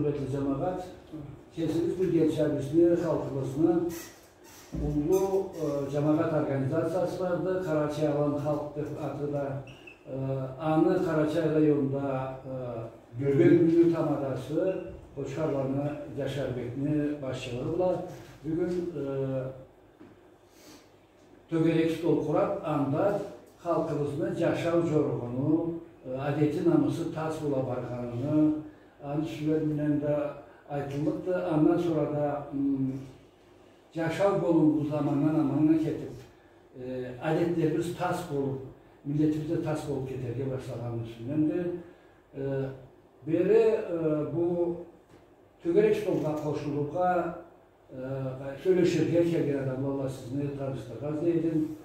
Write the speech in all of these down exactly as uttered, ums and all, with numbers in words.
Хурметли джамагъат, кесигиз билгенча, бизни халкъыбызны уллу, э, джамагъат организациясы барды, Къарачай-Алан халкъ деб аты да, э, аны Къарачай районда, э, бёлюмню тамадасы Къочхарланы Джашарбекни башчылыгъы бла бюгюн, э, тёгерек стол къураб, анда халкъыбызны джашау джоругъуну, э, адети-намысы тас бола баргъаныны, аны юсюнден да айтыллыкъды. Андан сора да, м, джашау болуму замандан аманнга кетиб, э, адетлерибиз тас болуб, миллетибиз да тас болуб кетерге башлагъаныны юсюнденди. Э, бери, э, бу тёгерек столгъа къошулургъа, э, сёлеширге келген адамла бла сизни танышдырыргъа излей эдим.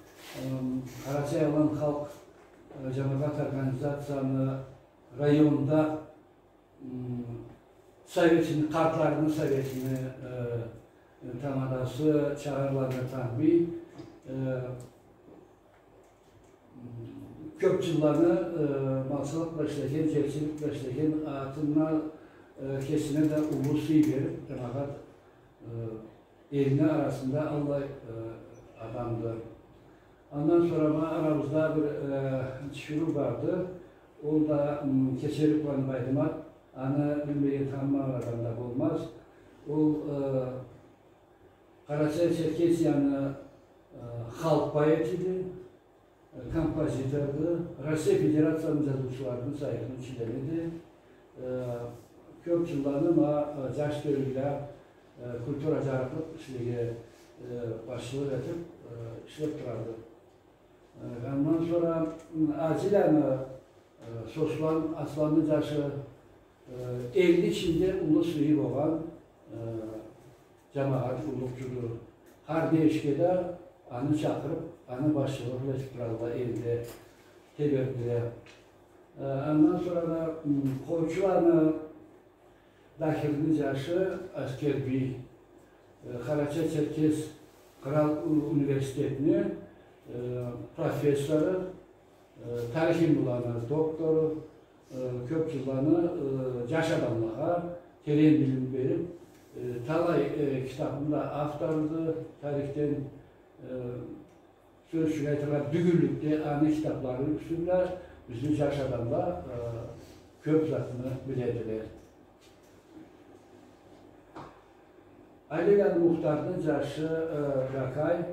Эм, Къарачай-Алан халкъ, э, джамагъат организацияны районда, м, советини, къартларыны советини, э, э, тамадасы Чагъарланы Танбий, э, кёб джылланы, э, малчылыкъ бла ишлеген, джерчилик бла ишлеген, атына, э, кесине да уллу сый бериб, джамагъат, э, элни арасында аллай, э, адамды. Андан сора ма арабызда бир, э, тиширыу барды. Ол да, м, Кечерикланы Байдымат. Аны билмеген, танымагъан адам да болмаз. Ол, э, Къарачай-Черкесияны, э, халкъ поэтиди, э, композиторду, Россия Федерацияны джазыучуларыны союзуну члениди. Э, кёб джылланы ма, э, джаш тёлю бла, э, культура джарыкълыкъ ишлеге, э, башчылыкъ этиб, э, ишлеб турады. Э, андан сора, м, Аджиланы, э, Сослан, Асланны джашы, э, элни ичинде уллу сыйы болгъан, э, джамагъат къуллукъчуду. Хар не ишге да аны чакъырыб, аны башчылыгъы бла этиб туралла элде, Тебердиде. Э, андан сора да, м, Къойчуланы Дахирни джашы Аскербий, э, Къарачай-Черкес Кърал у-, университетини, э, профессору, э, тарих илмуланы доктору, э, кёб джылланы, э, джаш адамлагъа терен билим бериб, э, талай, э, китабны да авторуду, тарихден, э, Сёз ючюн айтыргъа, бюгюнлюкде аны китаблары юсюнден бизни джаш адамла, э, кёб затны биледиле. Алийланы Мухтарны джашы, э, Джакай,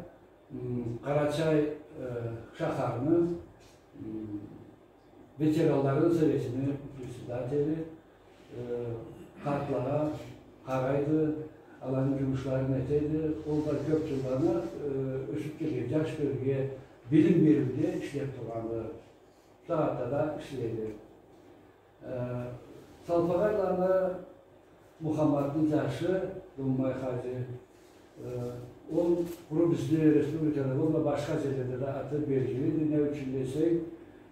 м, Къарачай, э, шахарны, м, Ветеранланы советини председатели, э, къартлагъа къарайды, аланы джумушларын этеди. Ол да кёб джылланы, э, ёсюб келген джаш тёлюге билим бериуде ишлеб тургъанды. Бусагъатда да ишлейди. Э, Салпагъайланы Мухаммадны джашы Думбай хаджи, э, ол къуру бизни республикада болмай, башха джерледе да аты белгилиди. Не ючюн десенг,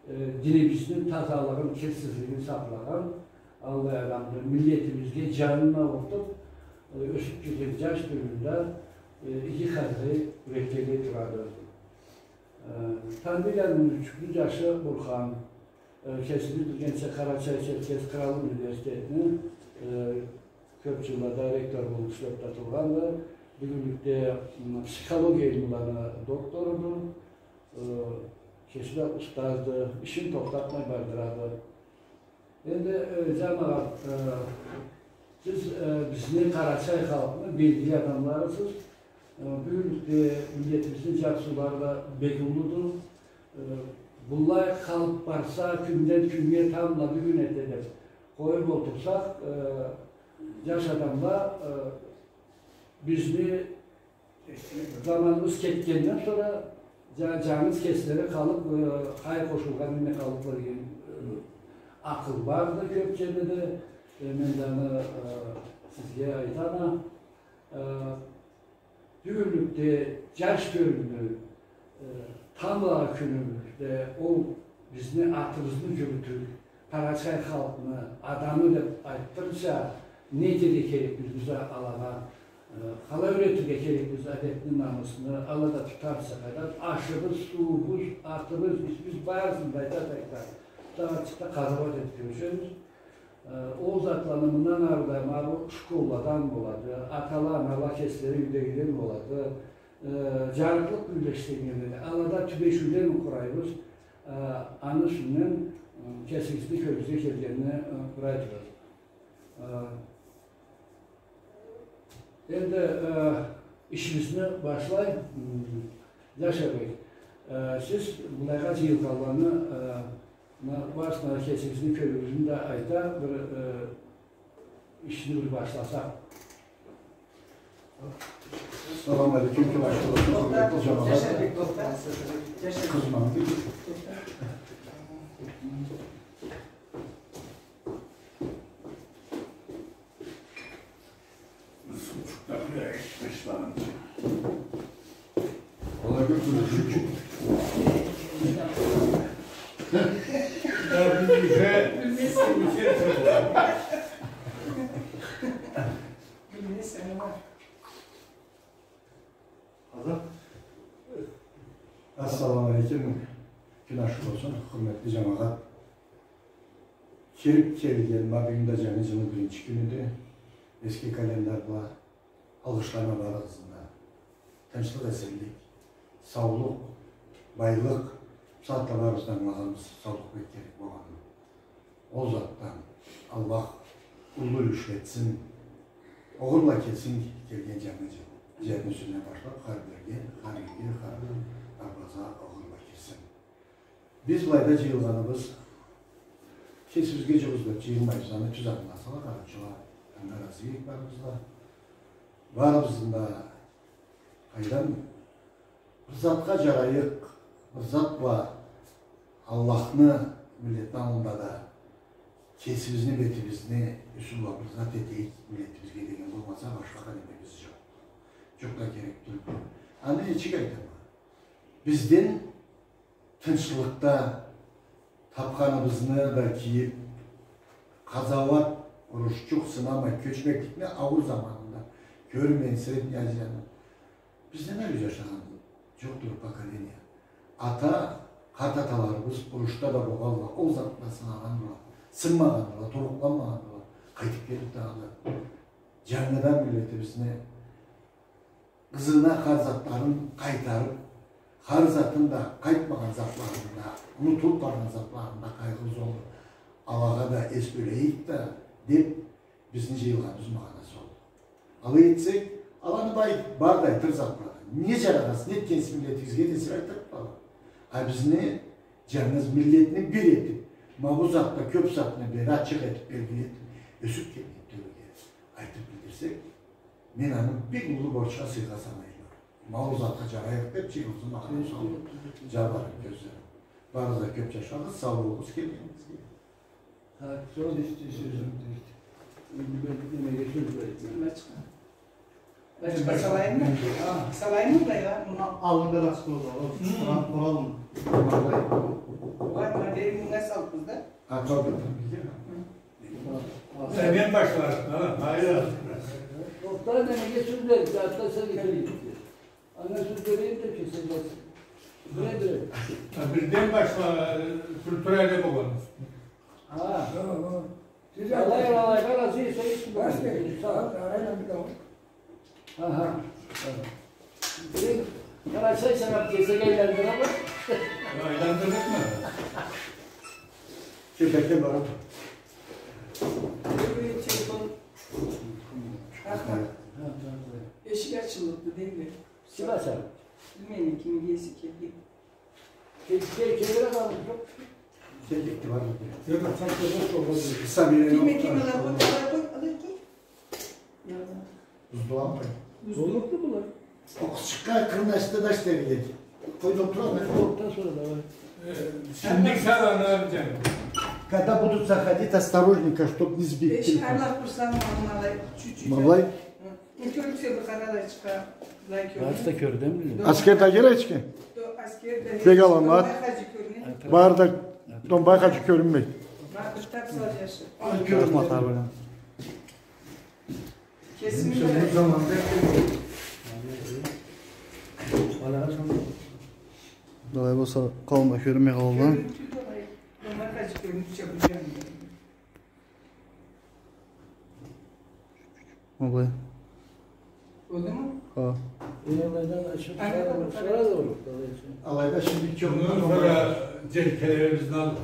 э, динибизни тазалыгъын, кирсизлигин сакълагъан аллай адамды, миллетибизге джанын аурутуб, э, ёсюб келген джаш тёлюн да, э, иги къадри юретгенлей турады. Э, Танбийланы Мюрчюкню джашы Бурхан, Э, кесигиз билгенча, Къарачай-Черкес Кърал университетини, э, кёб джыллада ректор болуб ишлеб да тургъанды. Бюгюнлюкде, м, психология илмуланы докторуду. Э, кеси да устазды, ишин тохтатмай бардырады. Энди, э, джамагъат, э, сиз, э, бизни къарачай халкъны белгили адамларысыз. Э, бюгюнлюкде миллетибизни джашаулары да бек уллуду. Э, быллай къалыб барса, кюнден кюннге тамбла бюгюн эте деб къоюб олтурсакъ, э, джаш адамла, э, бизни заманыбыз кетгенден сора джа-, джангыз кеслери къалыб, э, къайры къошулгъан неме къалыб баргъан, э, акъыл барды кёб джерде да, э, мен да аны, э, сизге айтама. Э, Бюгюнлюкде джаш тёлюню, э, тамблагъы кюнюбюзде ол бизни атыбызны джюрютюр, къарачай халкъны адамы деб айтдырча, не этерге керекбиз биз алагъа, э, къалай юретирге керекбиз адетни, намысны, ала да тутарча къайдам, ашыбыз, сууубуз, атыбыз, ишибиз, барысын да айта-айта, сагъатчыкъда къазауат этиб кёрюшебиз. Э, ол Ол затланы мындан ары да ма бу школладан болады, атала, анала кеслери юйдегиден болады, э, джарыкълыкъ бирге ишлегенле, алада тюбешиуле къурайбыз, э, аны юсюнден, э, кесигизни кёлюгюзге келгенин, э, къурай турабыз. Э, Энди, э, ишибизни башлай. М, Джашар бек, э, сиз былайгъа джыйылгъанланы, э, ма-, барысына кесигизни кёлюгюзню да айта, бир, э, ишни бир башласакъ. Салам алейкум, кюн ашхы болсун, хурметли джамагъат. Джашар бек, тохта. Джашар. Къызманды. Тохта. Ассаламу алейкум. Кюн ашхы болсун, хурметли джамагъат. Кириб келген ма бюгюн да джангы джылны биринчи кюнюдю. Эски календарь бла алгъышларыма барыгъызны да. Тынчлыкъ, эсенлик, саулукъ, байлыкъ, бусагъатда барыбыз да ангылагъанбыз саулукъ бек керек болгъанын. Ол затдан Аллах уллу юлюш этсин. Огъурла келсин келген джангы джыл. Джерни юсюнден башлаб, хар бирге, хар юйге, хар дарбаза огъурла кирсин. Биз былайда джыйылгъаныбыз кесибизге джукъ излеб джыйылмайбыз, аны тюз ангыласала, къарачыла, анга разы эдик барыбыз да. Барыбызны да, къайдан, бир затха джарайыкъ, бир зат бла Аллахны, миллетни аллында да кесибизни, бетибизни юсю бла бир зат этейик, миллетибизге деген болмаса, башха къадемибиз джокъ. Джукъ да керек тюлдю. Аны нечик айтама? Бизден тынчлыкъда тапханыбызны да кийиб, къазауат, урушчукъ, сынамай, кёчмекликни ауур заманында кёрмей, Средняя Азияны, бизден ариу джашагъан джокъду поколение. Ата, къарт аталарыбыз урушда да болгъанла, ол затда сынагъандыла, сынмагъандыла, тубрукъланмагъандыла, къайтыб келиб дагъыда джангыдан миллетибизни ызына хар затларын къайтарыб, хар затын да, къайтмагъан затларын да, унутулуб баргъан затларын да, къайгъы-зорну, алагъа да эс бёлейик да, деб, бизни джыйылгъаныбыз магъанасы олду. Алай этсек, аланы бай-, барды айтыр затлары. Не джарагъансыз, не этгенсиз миллетигизге десек, айтырыкъдыла. А бизни джангыз миллетни бир этиб, ма бу затда кёб затны бери ачыкъ этиб, белгили этиб, ёсюб келген тёлюге айтыб билдирсек, мен аны бек уллу борчха, сыйгъа санайма. Ма ол затха джарайыкъ деб, джыйылыуну магъанасы ол. Джабарыкъ кёзлерим. Барыгъыз да кёб джашагъыз, сау болугъуз келгенигизге. Хы, сёз ичинде сёзюм. Энди бир немеге сёз берейим. Башха. Башха салайыммы? Хы. Салайыммы былайгъа? Муну аллында да ачыкъ болур. Хы. Къурал, къуралмы? Ой, муну бери мынга салыбыз да. Хы, табы. Хы. Э, мен башларым, хы, хайыр. Тохта, немеге сёз берейим, затда сен экен. Анга сёз берейим да, кесек. Бирден. Хы, бирден башла, э, кюлтюреле болгъан. Хы. Хы, хы. Алай, алай, къара, сен, сен ичинде. Аха. Сен, къара, сен, сен алыб кесек айландырама. Айландырдыкъмы? Кесекден барам. Телефон. Ахмат. Хы, хы, хы. Эшик ачыллыкъды, дейди. Ким ача? Билмейме, ким иеси келген. Ке-, ке-, келир адамы джокъ. Келдик, бар. Ким экен, алай къой, алай къой, алай къой. Буздуламы? Боллукъду былай. О къызчыкъгъа къырын ачды да, ишлерге. Къой да олтура, мен. Олтура, сора давай. Э, сен не сагъанар, джан? Когда будут заходить, осторожненько, чтоб не сбить телефон. Эшик арлакъ турса, ма былай, чуть-чуть. Ма былай? Хы. Кёрюксе бир къаралайчыкъгъа, былай кёрюн. Барысы да кёрдю, билмейме. Аскер да келечке. Аскер да. Бек аламат. Домбай хаджи кёрюне. Бары да Домбай хаджи кёрюнмей. Ма бир тап сал, джашы. Ай, кёрюнмей. Рахмат, абый. Кесим бир заманда. Былай болса, къауумгъа кёрюнмей къалгъан. Кёрюнюп турду, былай. Домбай хаджи кёрюнюп чыгъып джанына. Алай. Болдуму? Хо. Э, алайдан ачып, алайда шимдик чокъ. Мындан сора джелкелерибизни алып.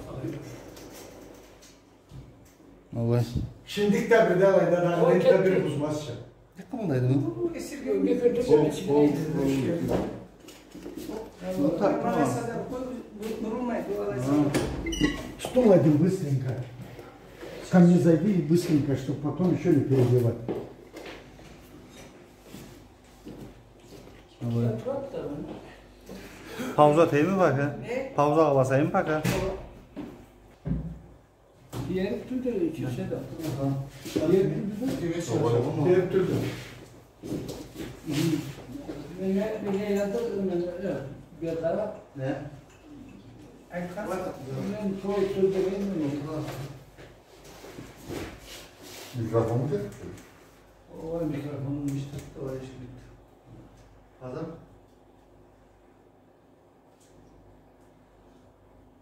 Алай. Шимдик да бир да алайда да, алайда бир бузмазча. Не къымылдайды бу? Эсирге, не кёрдюрсе, ол, ол, ол. Ну, так, ну, ладно. Тутун, Владимир, быстренько. Ко мне зайди и быстренько, чтоб потом ещё не перебивать. Давай. Пауза этейим пока? Не? Паузагъа басайым пока? Ери тюлдю, кирсе да. Аха. Ери тюлдю. Ери тюлдю. Меннге, меннге янды, э, бир къара. Не? Айтхан. Мен той сёз дегенме. Микрофон да. Ой, микрофонум ишди, товарищ, битди. Хазыр?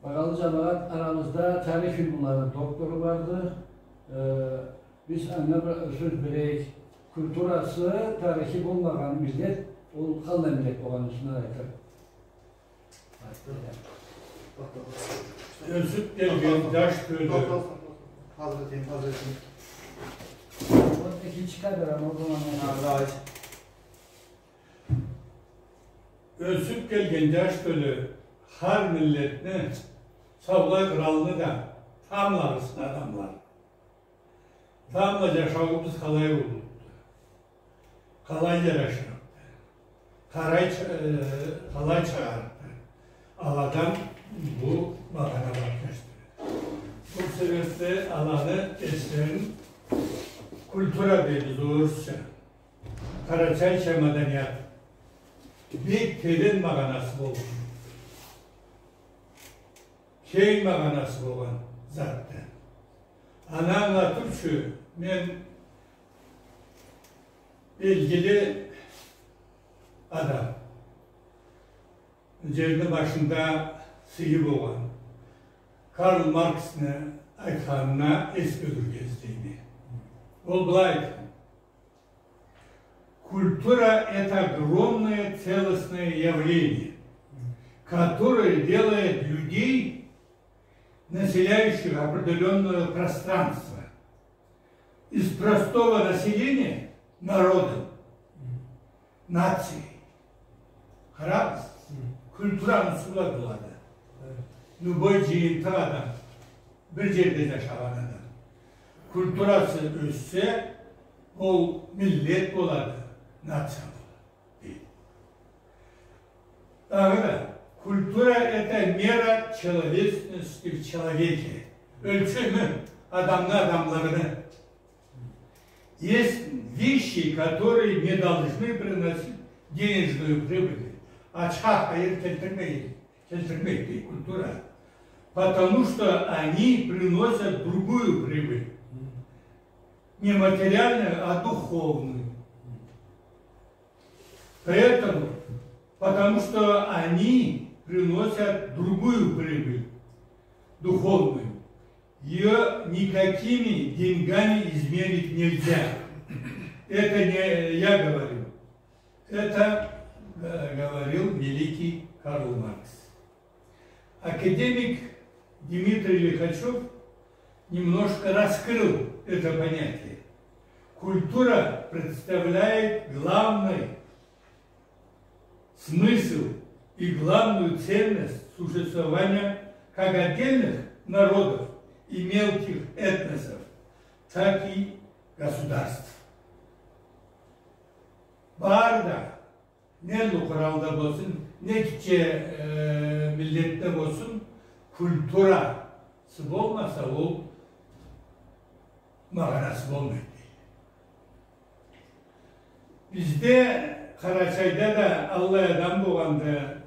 Багъалы джамагъат, арабызда тарих илмуланы доктору барды. Э, биз анга бир сёз берейик. Культурасы, тарихи болмагъан миллет, ол къаллай миллет болгъанын юсюнден айтайым. Ёсюп келген джаш тёлю. Хазыр этейим, хазыр этейим. Вот экинчи камера, ол заман. Хазыр, давай. Ёсюп келген джаш тёлю хар миллетни, саулай къралны да тамбла къысхан адамла. Тамбла джашауубуз къалай боллукъду? Къалай джарашырыкъды? Къалай чы-, э, къалай чыгъарыкъды? Аладан бу магъана бла кюрешдиле. Бу себепден аланы эслерин культура дейбиз орусча. Къарачайча маданият. Бек терен магъанасы болгъан. Кенг магъанасы болгъан затды. Аны ангылатыр ючюн мен белгили адам, джерни башында сыйы болгъан Карл Марксны айтханына эс бёлюрге излейме. Ол былай айтхан. Культура — это огромное целостное явление, которое делает людей, населяющих определённое пространство, из простого населения народом, нацией. Къарагъыз, культураны сулады. Любой джыйынтыкъ адам, бир джерде джашагъан адам. Культурасы ёссе, ол миллет болады, нация болады. Дагъыда, культура — это мера человечности в человеке. Ёлчемю адамны адамлыгъыны. Есть вещи, которые не должны приносить денежную прибыль. Ачха хайыр келтирмей, келтирмейди культура. Потому что они приносят другую прибыль. Не материальную, а духовную. Поэтому, потому что они приносят другую прибыль, духовную. Её никакими деньгами измерить нельзя. Это не я говорю. Это, э, говорил великий Карл Маркс. Академик Дмитрий Лихачёв немножко раскрыл это понятие. Культура представляет главный смысл и главную ценность существования как отдельных народов и мелких этносов, так и государств. Бары да, не уллу къралда болсун, не гитче, э, миллетде болсун, культурасы болмаса, ол магъанасы болмайды. Бизде, Къарачайда да аллай адам болгъанды,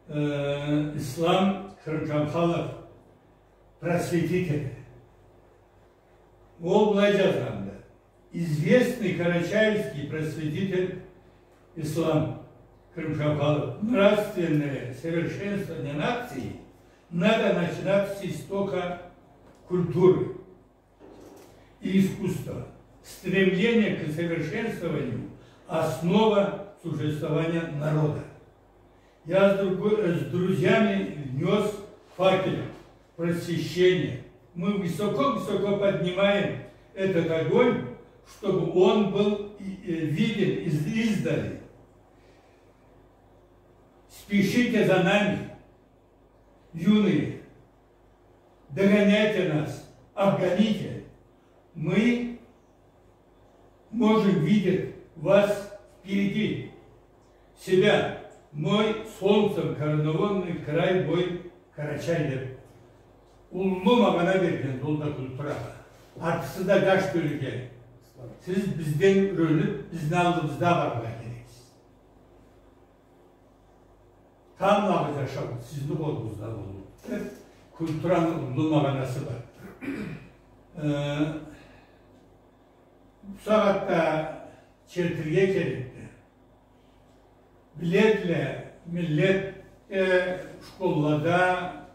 э, Ислам Кърымджамхалов, просветитель. Ол былай джазгъанды: известный карачаевский просветитель Ислам Кърымджамхалов: нравственное совершенствование нации надо начинать с истока культуры и искусства. Стремление к совершенствованию — основа существования народа. Я с, друг... с друзьями внёс факел просвещения. Мы высоко-высоко поднимаем этот огонь, чтобы он был и- э, виден из- издали. Спешите за нами, юные, догоняйте нас, обгоните. Мы можем видеть вас впереди себя, мой солнцем коронованный край мой Карачай, деп. Уллу магъана берген ол да культурагъа. Артысы да жаш тёлюге. Сиз бизден юрениб, бизни аллыбызда барыргъа керексиз. Тамблагъы жашау сизни къолугъузда болур. Культураны уллу магъанасы бар. Э, бу сагъатда чертирге керекди. Биледле, миллет, э, школлада,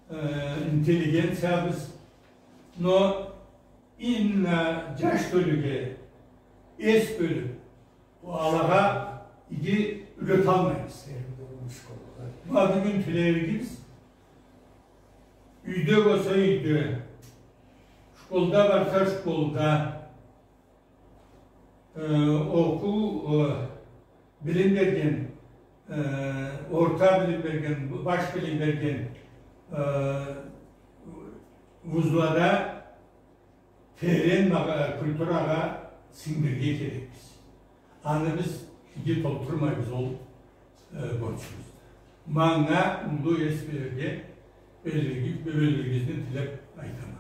э, интеллигенциябыз, но именно жаш тёлюге эс бёлюб, алагъа иги юреталмайбыз. Ма бюгюн тюлеригиз, юйде болса юйде, школда барса школда, э, окъуу, э, билим берген, э, орта билим берген, баш билим берген, э, вузлада терен магъа-, культурагъа сингдирирге керекбиз. Аны биз иги толтурмайбыз, ол, э, борчубузду. Манга уллу эс берирге, берирги-, бериригизни тилеб айтама.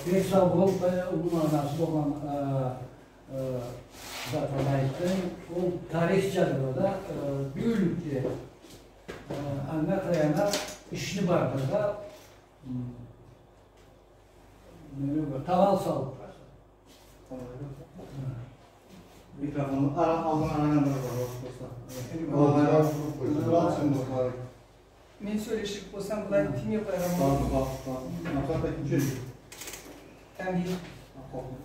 Бек сау бол, бек уллу магъанасы болгъан, э, э, затны айтдынг. Ол тарихча да, э, бюгюнлюкде, э, анга таянаб ишни бардырыргъа, м, Мени бир тамал салып. Микрофонну ара, алгъын арагъа бир бар, болса. Мен сёлеширик болсам, былай тиймей къоярмы? Бар, бар, бар. Максат, экинчи. Тамбий.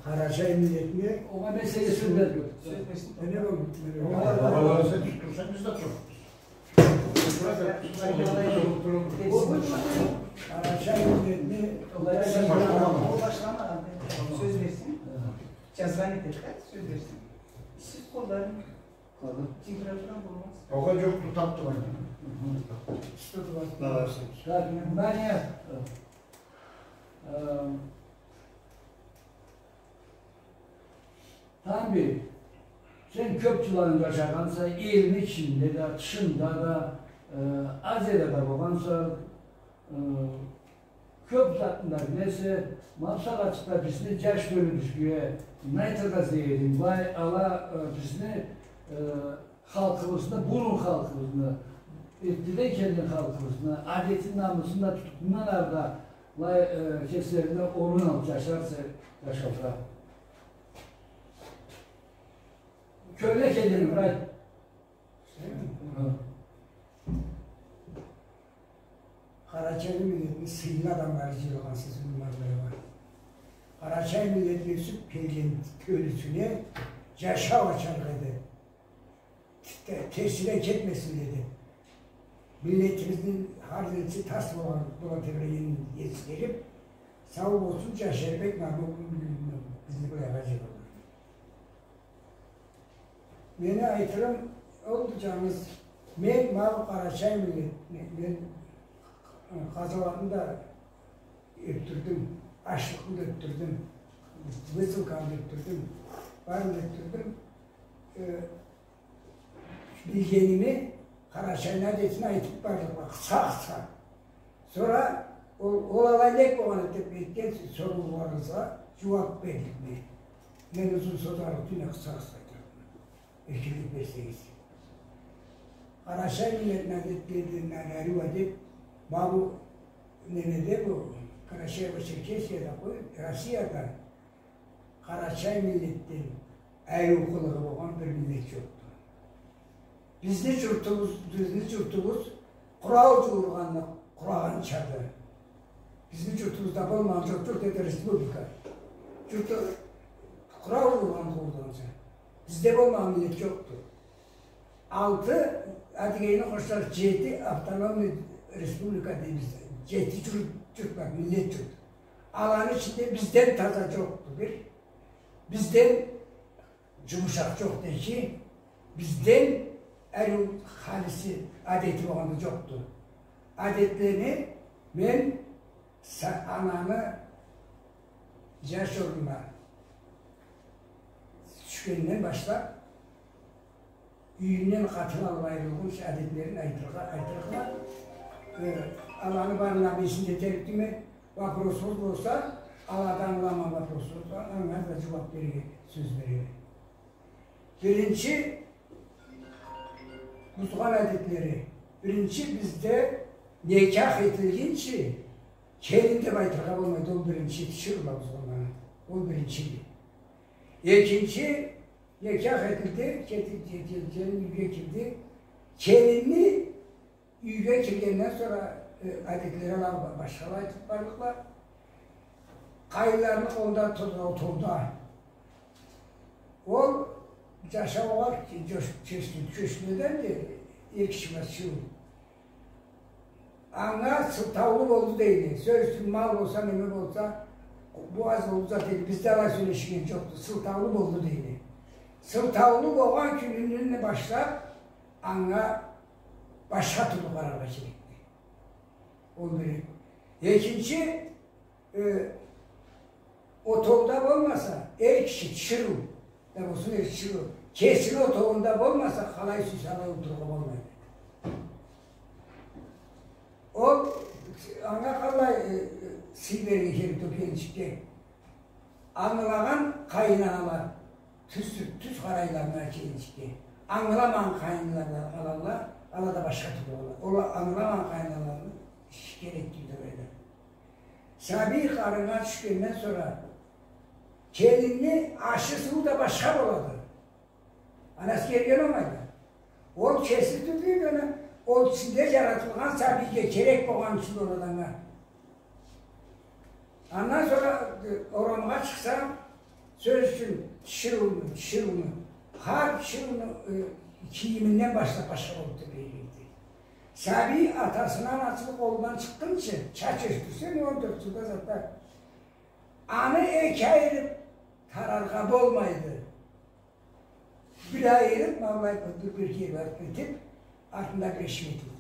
Къарачай миллетине. Огъай, мен сизге сёз бердим. Сёз берсин. Мен не болду? Огъай, огъай, сен турсанг, биз да турабыз. Къарачай миллетине. Ол башламагъан. Сёз берсин. Жазгъан этеди да, сёз берсин. Сиз къолларын. Температура болмаз. Огъай, жокъ, тутуп турайым. Давай. Так, внимание. Э, Тамбий, сен кёп жылланы жашагъанса, элни ичинде да, тышында да, э, Азияда да болгъанса, э, кёп затны да билесе, ма бусагъатчыкъда бизни жаш тёлюбюзге не айтыргъа излей эдинг, былай ала, э, бизни, э, халкъыбызны, бурун халкъыбызны, эртдеден келген халкъыбызны адетин, намысын да тутуп, мындан ары да, былай, э, кеслерине орун алып жашарча жашарча. Кёлюнге келгенин, былай. Къарачай миллетни сыйлы адамлары жыйылгъан сизни мазаргъа. Къарачай миллет ёсюп келген кёлюсюне жашау ачарыкъ эди. Те-, терсине кетмесин деди. Миллетибизни хар нерси тас болгъан, болгъан тебрегенин эсгерип, сау болсун Жашарбек Мамутовну бизни былайгъа жыйгъанлары. Мени айтырым олду, жангыз мен, ма бу къарачай миллет, мен, мен къазауатны да ётдюрдюм, ачлыкъны да ётдюрдюм, высылканы да ётдюрдюм, барын да ётдюрдюм. Э, билгеними, къарачайны адетин айтып бардыкъ, къысха-къысха. Сора ол, ол алай нек болгъан эди деп этген соруугъугъа жууап берликме. Мен узун созарыкъ тюйюлме, къысха-къысха айтырыкъма. Эркинлик берсегиз. Къарачай миллетни адетлеринден ариу адет, ма бу немеде, бу Карачаево-Черкесияда къой, Россияда къарачай миллетден ариу къылыгъы болгъан бир миллет жокъду. Бизни журтубуз, бизни журтубуз къурал жуургъанны къурагъанчады. Бизни журтубузда болмагъан жокъ, журт эди республика. Джурту къурал болгъан болгъанча. Бизде болмагъан миллет джокъду. Алты, Адыгейни къошсакъ, джети автономный республика дейбиз. Джети джурт, джурт бар, миллет джурт. Аланы ичинде бизден таза джокъду бир. Бизден джумушакъ джокъду эки. Бизден ариу халиси адети болгъан да джокъду. Адетлени мен са-, ананы джаш орнуна тюшгенден башлаб, юйюнден къатын алыб айрылгъынчы адетлерин айтыргъа, айтыргъа, э, аланы барына бесин да этерикдиме, вопросугъуз болса, аладан алама вопросугъуз, анга да джууаб берирге сёз береме. Биринчи, бузгъан адетлери. Биринчи бизде некях этилгинчи келин деб айтыргъа болмайды, ол биринчи, тиширыула бузгъанланы. Ол биринчиди. Экинчи, некях этилди, кети-, ке-, ке-, келин юйге кирди. Келинни юйге киргенден сора, э, адетлери ала ба-, башхала этиб барлыкъла. Къайынларыны къолунда турду, отоуда. Ол джашаугъа ке-, джош-, кёчдю, кёчмегенди, эр киши бла тиширыу. Анга сылтаулу болду дейди. Сёз ючюн, мал болса, неме болса, бу аз болду зат эди. Бизде алай сёлешген джокъду. Сылтаулу болду дейди. Сылтаулу болгъан кюнюнден башлаб, анга башха тюрлю къараргъа керекди. Ол бир. Экинчи, э, отоуда болмаса, эр киши, тиширыу да болсун, эр тиширыу, кесини отоуунда болмаса, къалай сюйсе алай олтурургъа болмайды. Ол, анга къалай, э, э, сый берирге керекди ол келинчикге. Ангылагъан къайынанала тюз, тюз къарайла мына келинчикге. Ангыламагъан къайынанала, ала да башха тюрлю бола. Ол ангыламагъан къайынанала иш керек тюйюлдю. Сабий къарыннга тюшгенден сора келинни ашы-сууу да башха болады. Анасы келген болмайды. Ол кеси тюйюлдю, ана, ол ичинде джаратылгъан сабийге керек болгъан ючюн болады анга. Андан сора, э, орамгъа чыкъса, сёз ючюн, тиширыуну, тиширыуну, хар тиширыуну, э, кийиминден башлаб башха болуб да берликди. Сабий атасыны, анасыны къолундан чыкъгъынчы, чач ёсдюрсе, он дёрт джылда затда, аны эки айырыб тараргъа болмайды. Бир айырыб, ма былай бир, бир кере барыб этиб, артында бир эшик этилди.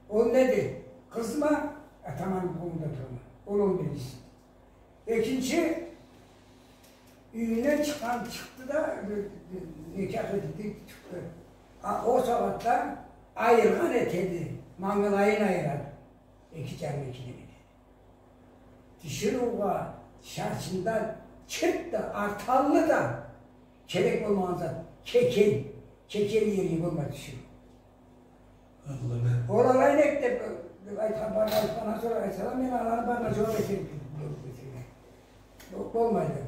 Ол неди? Къызма, атаманы къолунда турама. Ол он биринчиси. Экинчи, юйюнден чыкъгъан, чыкъды да, бир, бир некях этилди, чыкъды. А, ол сагъатда айыргъан этеди, мангылайын айырады. Эки джанын эки неме этеди. Тиширыугъа чачында чырт да, арталлы да керек болмагъан зат, кекел, кекел иерге болмайды тиширыу. Ангыладым. Ол алай нек деб, деб айтхан, барына айтхандан сора айтсала, мен аланы барына джууаб этерик, джууаб этерик. Бо-, болмайды.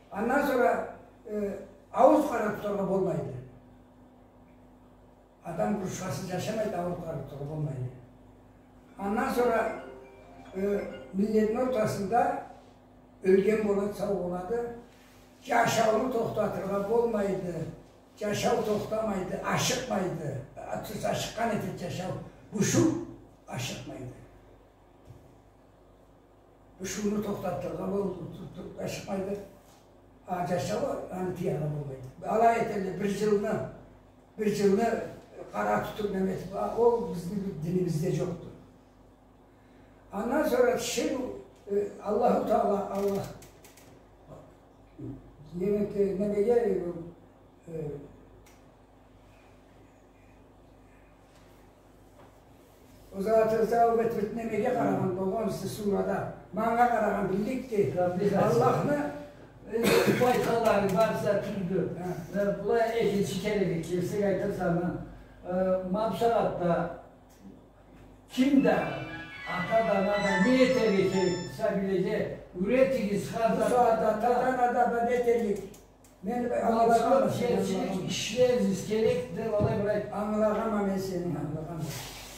Андан сора, э, аууз къара тутаргъа болмайды. Адам грушкасыз джашамайды, аууз къара тутаргъа болмайды. Андан сора, э, миллетни ортасында ёлген болады, сау болады. Джашауну тохтатыргъа болмайды. Джашау тохтамайды, ашыкъмайды. А, тюз ашыкъгъан этеди джашау. Бушуу ашыкъмайды. Бушууну тохтатыргъа бол-, ту-, ту-, ашыкъмайды. А джашау аны тыяргъа болмайды. Алай этелле, бир джылны, бир джылны къара тутуб неме этиб, а, ол бизни динибизде джокъду. Андан сора тиширыу, э, Аллаху Таала, Аллах, неме, немеге, э, э, Ол зат, ол зат, ол бир немеге къарагъан болгъан, бизде сурада. Манга къарагъан билликди. Аллахны, э, бу айтханлары барысы да тюздю. Хы. Э, былай экинчи кереге келсек, айтырса, ма, э, ма бусагъатда ким да ата да, ана да не этерге керек, сабийлеге юретигиз, хар затда. Бусагъатда ата да, ана да не этерге керек? Мен ангылагъанма. Джерчилик ишлеригиз керек деб алай бир айт. Ангылагъанма мен сени, ангылагъанма.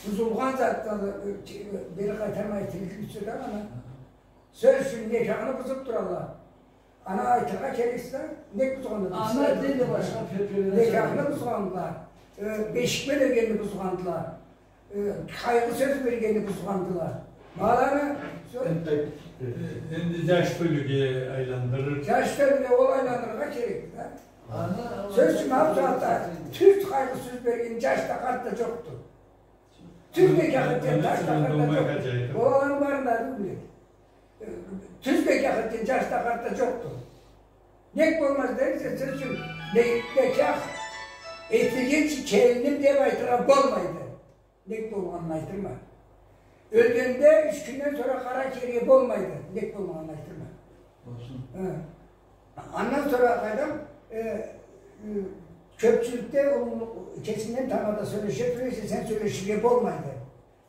Бузулгъан затдан, э, бери къайтармай тирилтиб ючюн да аны. Сёз ючюн, некяхны бузуб туралла. Аны айтыргъа керексе, нек бузгъанды? Аны дедиле башха пепеледе. Некяхны бузгъандыла, э, бешик бёлегенни бузгъандыла, э, къайгъы сёз бергенни бузгъандыла. Баланы сё- Энди, э, энди джаш тёлюге айландырыр. Джаш тёлюге ол айландырыргъа керекди да. Аны, сёз ючюн, ма бусагъатда тюз къайгъы сёз берген джаш да, къарт да джокъду. Тюз некях этген джаш да, къарт да джокъду. Ол аланы барын да биледи. Тюз некях этген джаш да, къарт да джокъду. Нек болмаз дерсе, сёз ючюн, не-, некях этилгинчи келиним деб айтыргъа болмайды. Нек болгъанын айтырма. Ёлгенде юч кюнден сора къара киерге болмайды. Нек болгъанын айтырма. Болсун. Хы. Андан сора къайдам, э, э, кёпчюлюкде, уллу-, кесингден тамада сёлеше, сёлеше, сен сёлеширге болмайды.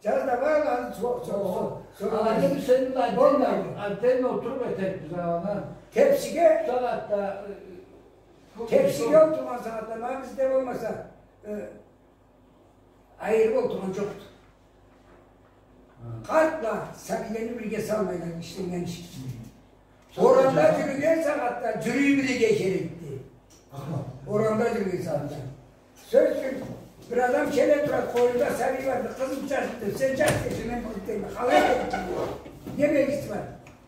Джаз да бар, аны со-, со-, со-, сора аланы биз сени бла отдельно, отдельно олтуруб этерикбиз, аланы. Тепсиге, бусагъатда, э, тепсиге олтургъан сагъатда, ма бизде болмаса, э, айырыб олтургъан джокъду. Хы. Къарт бла сабийлени бирге салмайла ишленнген иш. Хы. Орамда джюрюген сагъатда джюрюй билирге керекди. Ахмат. Орамда джюрюген сагъатда. Сёз ючюн, бир адам келе турады, къолунда сабий барды, къызым, джаш деб, сен джаш деб, мен къыз деб, къалай деб, не белгиси бар?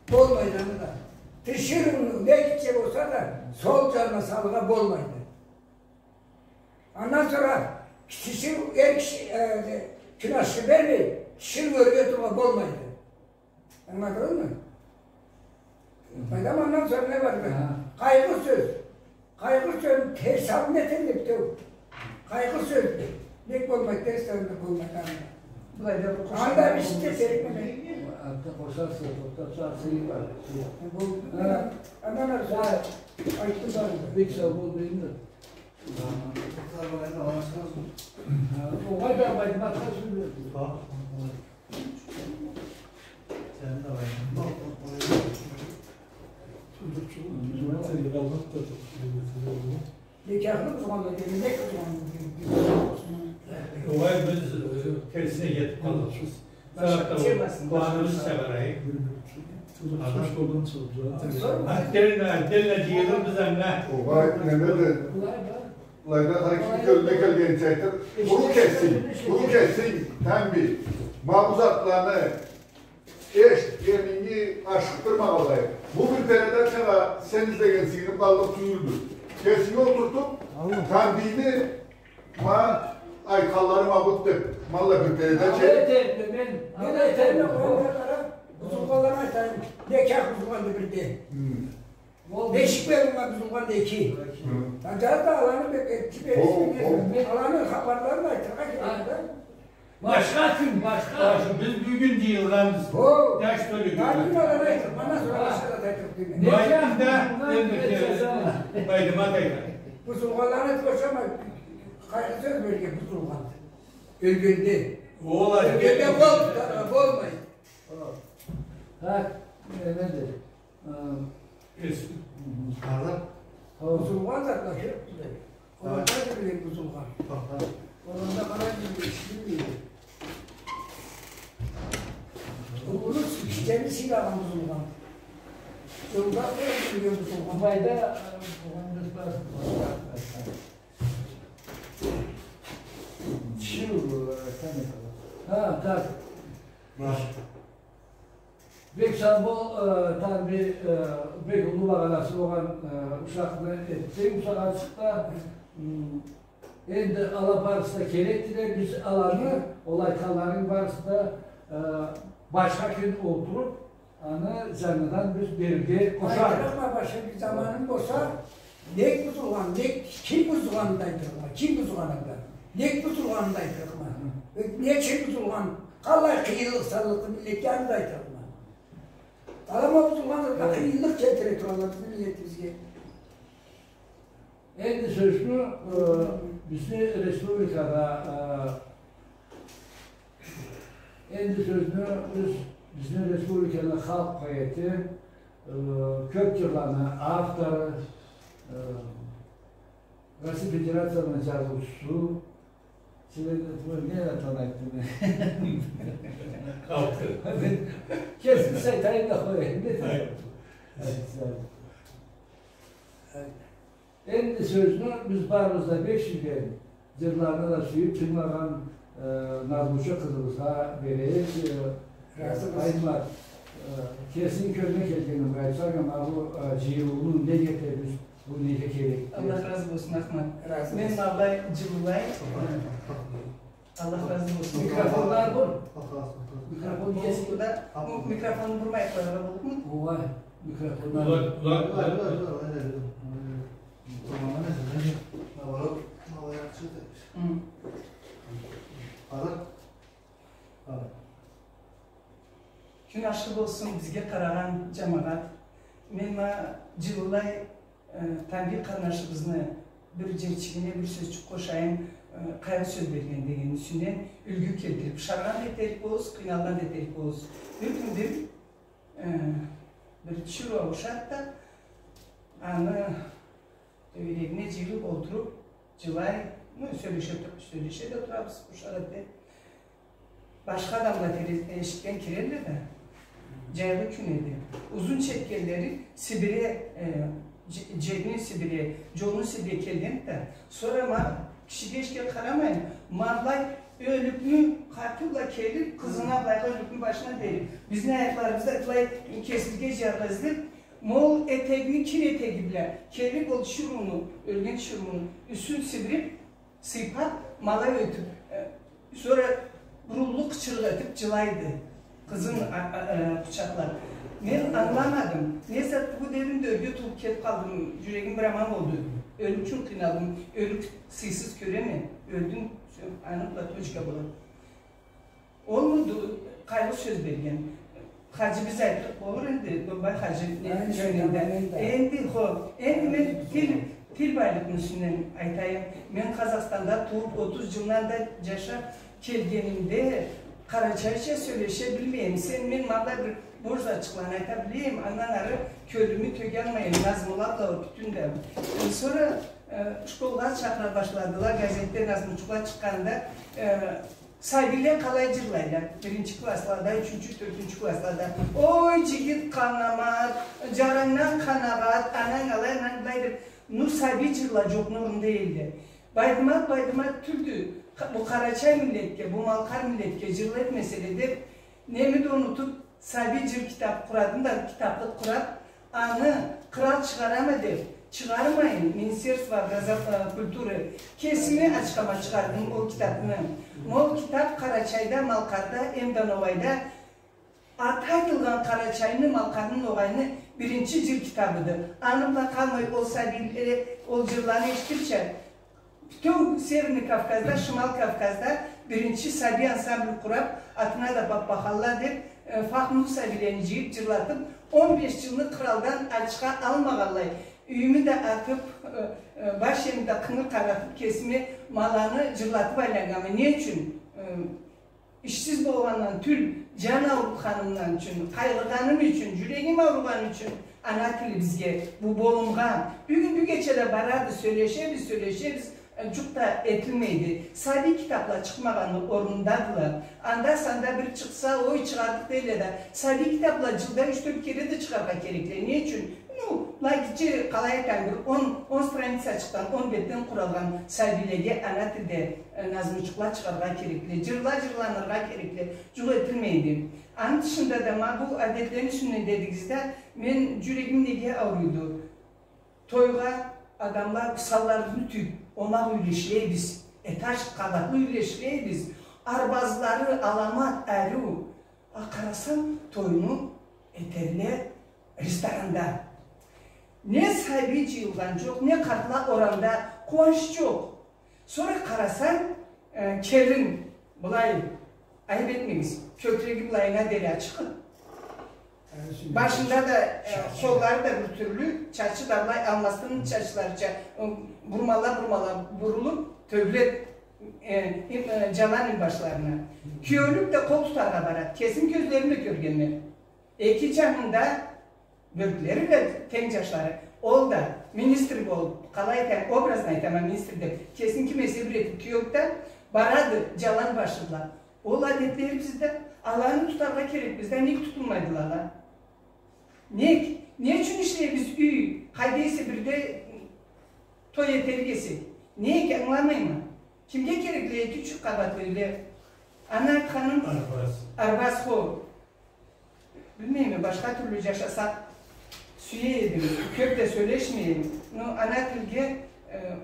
Болмайды аны да. Тиширыуну не гитче болса да, сол джанына салыргъа болмайды. Андан сора киши, эр киши, э, кюнашны бермей, кишини ёрге тургъа болмайды. Ангыладыгъызмы? Хы. Къайдам, андан сора не барды? Хы. Къайгъы сёз. Къайгъы сёз, терс алгъын этеди битеу. Къайгъы сёз. Нек болмайды, терс алгъын да болмайды анда. Былайда бир къошаргъа. Анда бир шей да керек болмайды. Артда къошарса, тохтатса, сыйы бар. Э, болду. Хы. Андан ары айтдым барын да. Бек сау бол, дейим да. Огъай, да, Байдыматха сёз бердим. Некяхны бузгъанды, демек, бузгъанды, демек. Огъай, биз, э, терсине кетиб къалдыкъ. Башха темасын, планыбызча къарайыкъ. Отдельно, отдельно джыйылырбыз анга. Огъай, неме да, былайда хар ким кёлюне келгенича айтыр. Буру кесинг, буру кесинг, Тамбий. Ма бу затланы эшитгенинги ашыкъдырмагъанлай. Бу бир передачагъа сен излеген сыйыныб къаллыкъ тюйюлдю. Кесинги олтуртуб, Тамбийни Ма айтханларым абут деб, ма алай бир передача. Алай этерим да мен, мен алай этерим да. Бузулгъанланы айтайым. Некях бузулгъанды бирде. Хы. Бешик бёлюннген бузулгъанды эки. Хы. Андан да аланы бек, эки бешик бёлюннген. Аланы хапарларын айтыргъа керек да. Башха кюн, башха. Биз бюгюн джыйылгъанбыз. Хо. Джаш тёлюге. Ма бюгюн аланы айтырыкъ, андан сора башха зат айтырыкъ дейме. Ма бюгюн да Байдымат айтады. Бузулгъанланы айтыб бошама. Къайгъы сёз берген бузулгъан. Ёлгенде. Ол ёлгенде къол тутаргъа болмай. Хо. Хо, неме да. Хы. Эс. Хы. Бузулгъан затла кёбдюле. Хо. Оланда да билем бузулгъан. Хо, хо. Оланда къалай бир ишлемейди. Уллу кишилени сыйлагъан бузулгъан. Джолда къоюп джюрюген бузулгъан. Былайда, э, болгъан да бар. Тиширыу, э, айтхан эди. Хы, так. Бек сау бол, э, Тамбий, э, бек уллу багъанасы болгъан, э, ушакъны этдинг бусагъатчыкъда. М, энди ала барысы да керекдиле, биз аланы, ол айтханларынг барысы да, э, башха кюн олтуруп, аны джангыдан биз берирге къошарыкъ. Айтырыкъма, башха бир заманым болса, нек бузулгъан, нек, ким бузулгъанын да айтырыкъма, ким бузулгъанын да, нек бузулгъанын да айтырыкъма. Хы. Э, не ючюн бузулгъан, къалай къыйынлыкъ саллыкъды миллетге, аны да айтырыкъма. Алама бузулгъан затла къыйынлыкъ келтире туралла бизни миллетибизге. Энди сёзню, э, бизни республикада, э, энди сёзню биз, бизни республиканы халкъ поэти, э, кёп джырланы автору, э, Россия Федерацияны джазыучусу, сен не затла айтдынг? Халкъ. Кесим айтайым да къояйым, не дейим? Энди сёзню биз барыбыз да беш джюрген джырланы да сюйюб тынгылагъан, э, назмучу къызыбызгъа берейик, э, Разы болсун. Айтмат, э, кесини кёлюне келгенин айтсанг, амма бу, э, джыйылыуну неге эте биз, бу неге керек? Аллах разы болсун, Ахмат. Разы болсун. Мен ма былай джылылай, э, Аллах разы болсун. Микрофонланы бур. Микрофон кесинги да. Бу микрофонну бурмай къояргъа боллукъму? Ооба, микрофонланы бур. Узакъ, узакъ, узакъ. Наоборот, наоборот, чыгъды. Хы. Къара. Къара. Кюн ашхы болсун бизге къарагъан джамагъат. Мен ма джылылай Э, Тамбий къарнашыбызны бир джерчигине бир сёзчюк къошайым, э, къайгъы сёз берген дегенни юсюнден юлгю келтириб, ышаргъан да этерик болурсуз, къыйналгъан да этерик болурсуз. Бир кюн бир, э, бир тиширыу ауушады да, аны тёгерегине джыйылыб олтуруб, джылай, ну, сёлеше, сёлеше да турабыз, ушакъ эте. Башха адамла тере-, эшикден кирелле да, джайлы кюн эди. Узун четкенлери сибире, э, дже-, джебин сибире, джолну сибире келгенди да. Сора ма кишиге эшикге къарамайын, ма былай ёлюкню къаты бла келиб, къызына былайгъа ёлюкню башына дериб, бизни аякъларыбызда былай кесибизге джаргъа излеб, ма ол этегини, кир этеги бла келиб, ол тиширыуну, ёлген тиширыуну юсюн сибириб, сыйпаб, ма алай ётюб, э, сора буруллукъ къычырыкъ этиб джылайды. Къызын, а, а, э, къучакълаб. Мен ангыламадым. Не затды бу дедим да, ёрге тутулуб кетиб къалдым. Джюрегим бир аман болду. Ёлюк ючюн къыйналдым. Ёлюк сыйсыз кёреме. Ёлдюм, всё, аны бла точка болады. Ол муну къайгъы сёз берген. Хаджи, биз айтырыкъ болур энди, Домбай хаджи, не, Ай, не, шайда, не, мен да. Энди, хо, энди мен тил, тил байлыкъны юсюнден айтайым. Мен Къазахстанда туууб, отуз джылдан да джашаб келгенимде, къарачайча сёлеше билмейме. Сен, мен ма былай бир бош затчыкъланы айта билейим, андан ары кёлюмю тёгялмайым, назмула бла ол бютюн да. Э, сора, э, школгъа чакъыра башладыла, газетде назмучукъла чыкъгъанда, э, Сабийле къалай джырлайла? Биринчи класслада, ючюнчю, тёртюнчю класслада. Ой, джигит къанамат, джарангдан къанагъат, ананг алай, ананг былай деб, ну, сабий джырла джокъну орнунда элле. Байдымат, Байдымат тюлдю, къа-, бу къарачай миллетге, бу малкъар миллетге джырла этмеселе деб, неми да унутуб, сабий джыр китаб къурадым да, китаблыкъ къураб, аны кърал чыгъарама деб, чыгъармайын, Министерство образов-, э, культуры, кесими ачхама чыгъардым ол китабны. Ол китаб Къарачайда, Малкъарда, эм да Ногъайда аты айтылгъан Къарачайны, Малкъарны, Ногъайны биринчи джыр китабыды. Аны бла къалмай, ол сабийле ол джырланы эшитгинчи, Бютеу Северный Кавказда, Шимал Кавказда биринчи сабий ансамбль къураб, атына да Паппаханла деб, э, фахмулу сабийлени джыйыб, джырлатыб, он беш джылны къралдан ачха алмагъанлай, юйюмю да атыб, э, э, баш иеми да къынгыр къаратыб, кесиме ма аланы джырлатыб айланнганма. Не ючюн? Э, Ишсиз болгъандан тюл, джан аурутханымдан ючюн, къайгъыргъаным ючюн, джюрегим ауругъаны ючюн ана тилибизге, бу болумгъа, бюгюн-бюгече да барады, сёлешебиз, сёлешебиз, э, джукъ да этилмейди. Сабий китабла чыкъмагъанны орнундадыла. Анда-санда бир чыкъса, ой, чыгъардыкъ дейле да, сабий китабла джылда юч-тёрт кере да чыгъаргъа керекле. Не ючюн? Ну, былай гитче, къалай айтайым, бир он, он страницачыкъдан, он бетден къуралгъан сабийлеге ана тилде, э, назмучукъла чыгъаргъа керекле, джырла джырланыргъа керекле, джукъ этилмейди. Аны тышында да, ма бу адетлени юсюнден дедигиз да, мен джюрегим неге ауруйду? Тойгъа адамла санларыбызны тюйюб, омакъ юйле ишлейбиз, этаж къабатлы юйле ишлейбиз, арбазлары аламат, ариу. А къарасам, тойну этелле ресторанда. Не сабий джыйылгъан джокъ, не къартла орамда, къууанч джокъ. Сора къарасам, э, келин былай, айыб этмегиз, кёкюреги былайына дери ачыкъ. Башында да, э, къоллары да бир тюрлю, чачы да былай алмастын чачларыча, э, бурмала-бурмала бурулуб, тёбелеп, э, им-, э, джалан имбашларына. Киеулюк да къол тутаргъа барады. Кесим кёзлерим бла кёргенме. Эки джанында бёрклери бла тенг джашлары. Ол да министр болуб, къалай айтайым, образно айтама, министр деб, кесин ким эсе бир этиб киеулюк да барады, джалан башы бла. Ол адетлерибиз да, аланы тутаргъа керекбиз да, нек тутулмайдыла ала? Нек? Не ючюн ишлейбиз юй, къайда эсе бирде Той этерик эсе. Не экен, ангыламайма. Кимге керекли эки-юч къабатлы юйле? Аны айтханым... Арбаз. Арбаз, хо. Билмейме, башха тюрлю джашасакъ сюе эдим. Кёб да сёлешмейим. Но ана тилге, э,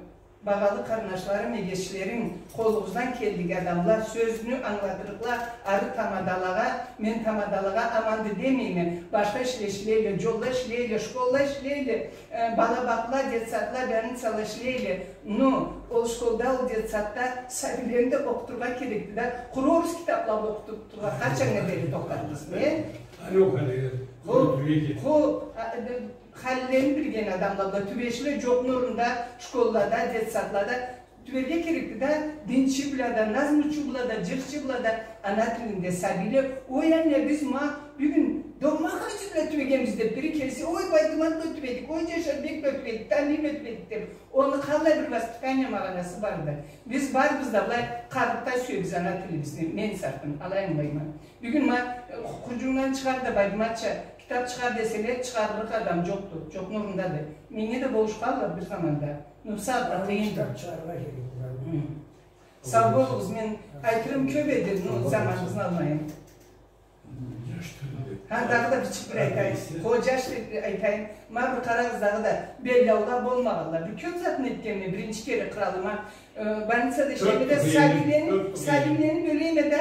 багъалы къарнашларым, эгечлерим, къолугъуздан келлик адамла, сёзню ангылатырыкъла ары тамадалагъа, мен тамадалагъа аманды демейме. Башха ишле ишлейле, джолла ишлейле, школла ишлейле, э, бала бакъла, детсадла, больницала ишлейле. Но ол школда, ол детсадда сабийлени да окъутургъа керекди да, къуру орус китабла бла окъутуп тургъа къачаннга дери тохтарбыз, не? Али о халле. Хо, тюбеге. Хо, а, э, халлени билген адамла бла тюбешли джокъну орнунда, школлада, детсадлада тюберге керекди да, динчи бла да, назмучу бла да, джырчы бла да ана тилинде сабийле. Ой, анне, биз ма бюгюн Доммах Хаджи бла тюбегенбиз деб бири келсе, ой, Байдымат бла тюбедик, ой, Джашарбек бла тюбедик, Тамбий бла тюбедик деб. Ону къаллай бир воспитание магъанасы барды. Биз барыбыз да былай къарыб да сюебиз ана тилибизни, мен сартын, алай ангылайма. Бюгюн ма, э, хурджундан чыгъар да, Байдыматча китаб чыгъар деселе, чыгъарырыкъ адам джокъду, джокъну орнундады. Меннге да болушханла бир заманда. Ну, бусагъатда къыйынды. Китаб чыгъарыргъа керекди. Хы. Сау болугъуз, мен айтырым кёб эди, ну, заманыгъызны алмайым. Ха, дагъыда бичик бир айтайым. Хо, джаш деб айтайым. Ма бир къарагъыз, дагъыда беллаула болмагъанла. Бир кёб затны этгенме, биринчи кере къралыма, э, больницада ишлейме да, сабийлени, сабийлени бёлейме да.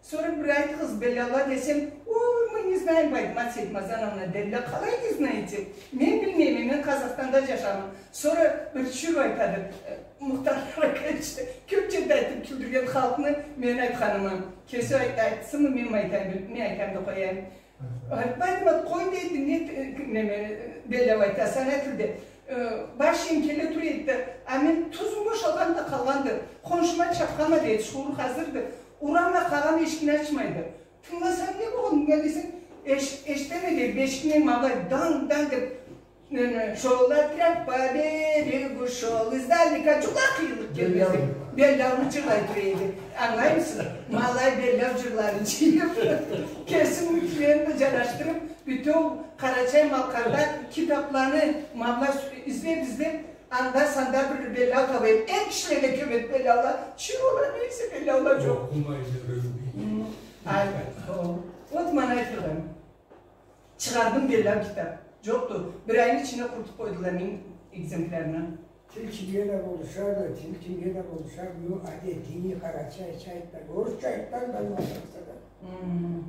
Сора бир айтыгъыз, беллаула десем, ой, мы не знаем, Байдымат Сейтмазановна, дедиле, къалай не знаете? Мен билмейме, мен Къазахстанда джашайма. Сора бир чюр айтады, э, Мухтар Аракаевич да кёб джерде айтыб кюлдюрген халкъны мен айтханымы. Кеси ай-, айтсынмы, мен айтайым, мен айтайым да къояйым. Айтмайма, къой дейди, не, э, неме, беллау айтаса, ана тилде. Э, башым келе тура эди да, а мен тузум бошалгъан да къалгъанды. Хоншума чабхама дейди, шууру хазырды. Урама, къагъама, эшикни ачмайды. Тынгыласам, не болгъан, не десем, эш-, эшитеме дейди, бешикни ма былай данг-данг деб, не, не, шёл отряд по берегу шёл издалека, джукъ къыйынлыкъ келмезди. Беллауну джырлай тура эди. Ангылаймысыз? Ма алай беллау джырланы джыйыб, кесим юйдегилени да джарашдырыб, бютеу Къарачай-Малкъарда китабланы ма былай излеб-излеб, анда-санда бир беллау табайым. Эр кишиледе кёб эди беллаула. Чы, ол а не эсе беллаула джокъ. Окъумайды, билмейди. Хы. Ай, о. Вот ма ана айтырым. Чыгъардым беллау китаб. Джокъду. Бир айны ичинде къурутуб къойдула минг экземплярны. Тил кимге да болушады, тил кимге да болушады. Ну, адетини, къарачайча айтмай, орусча айтмай, да, масалада. Хы.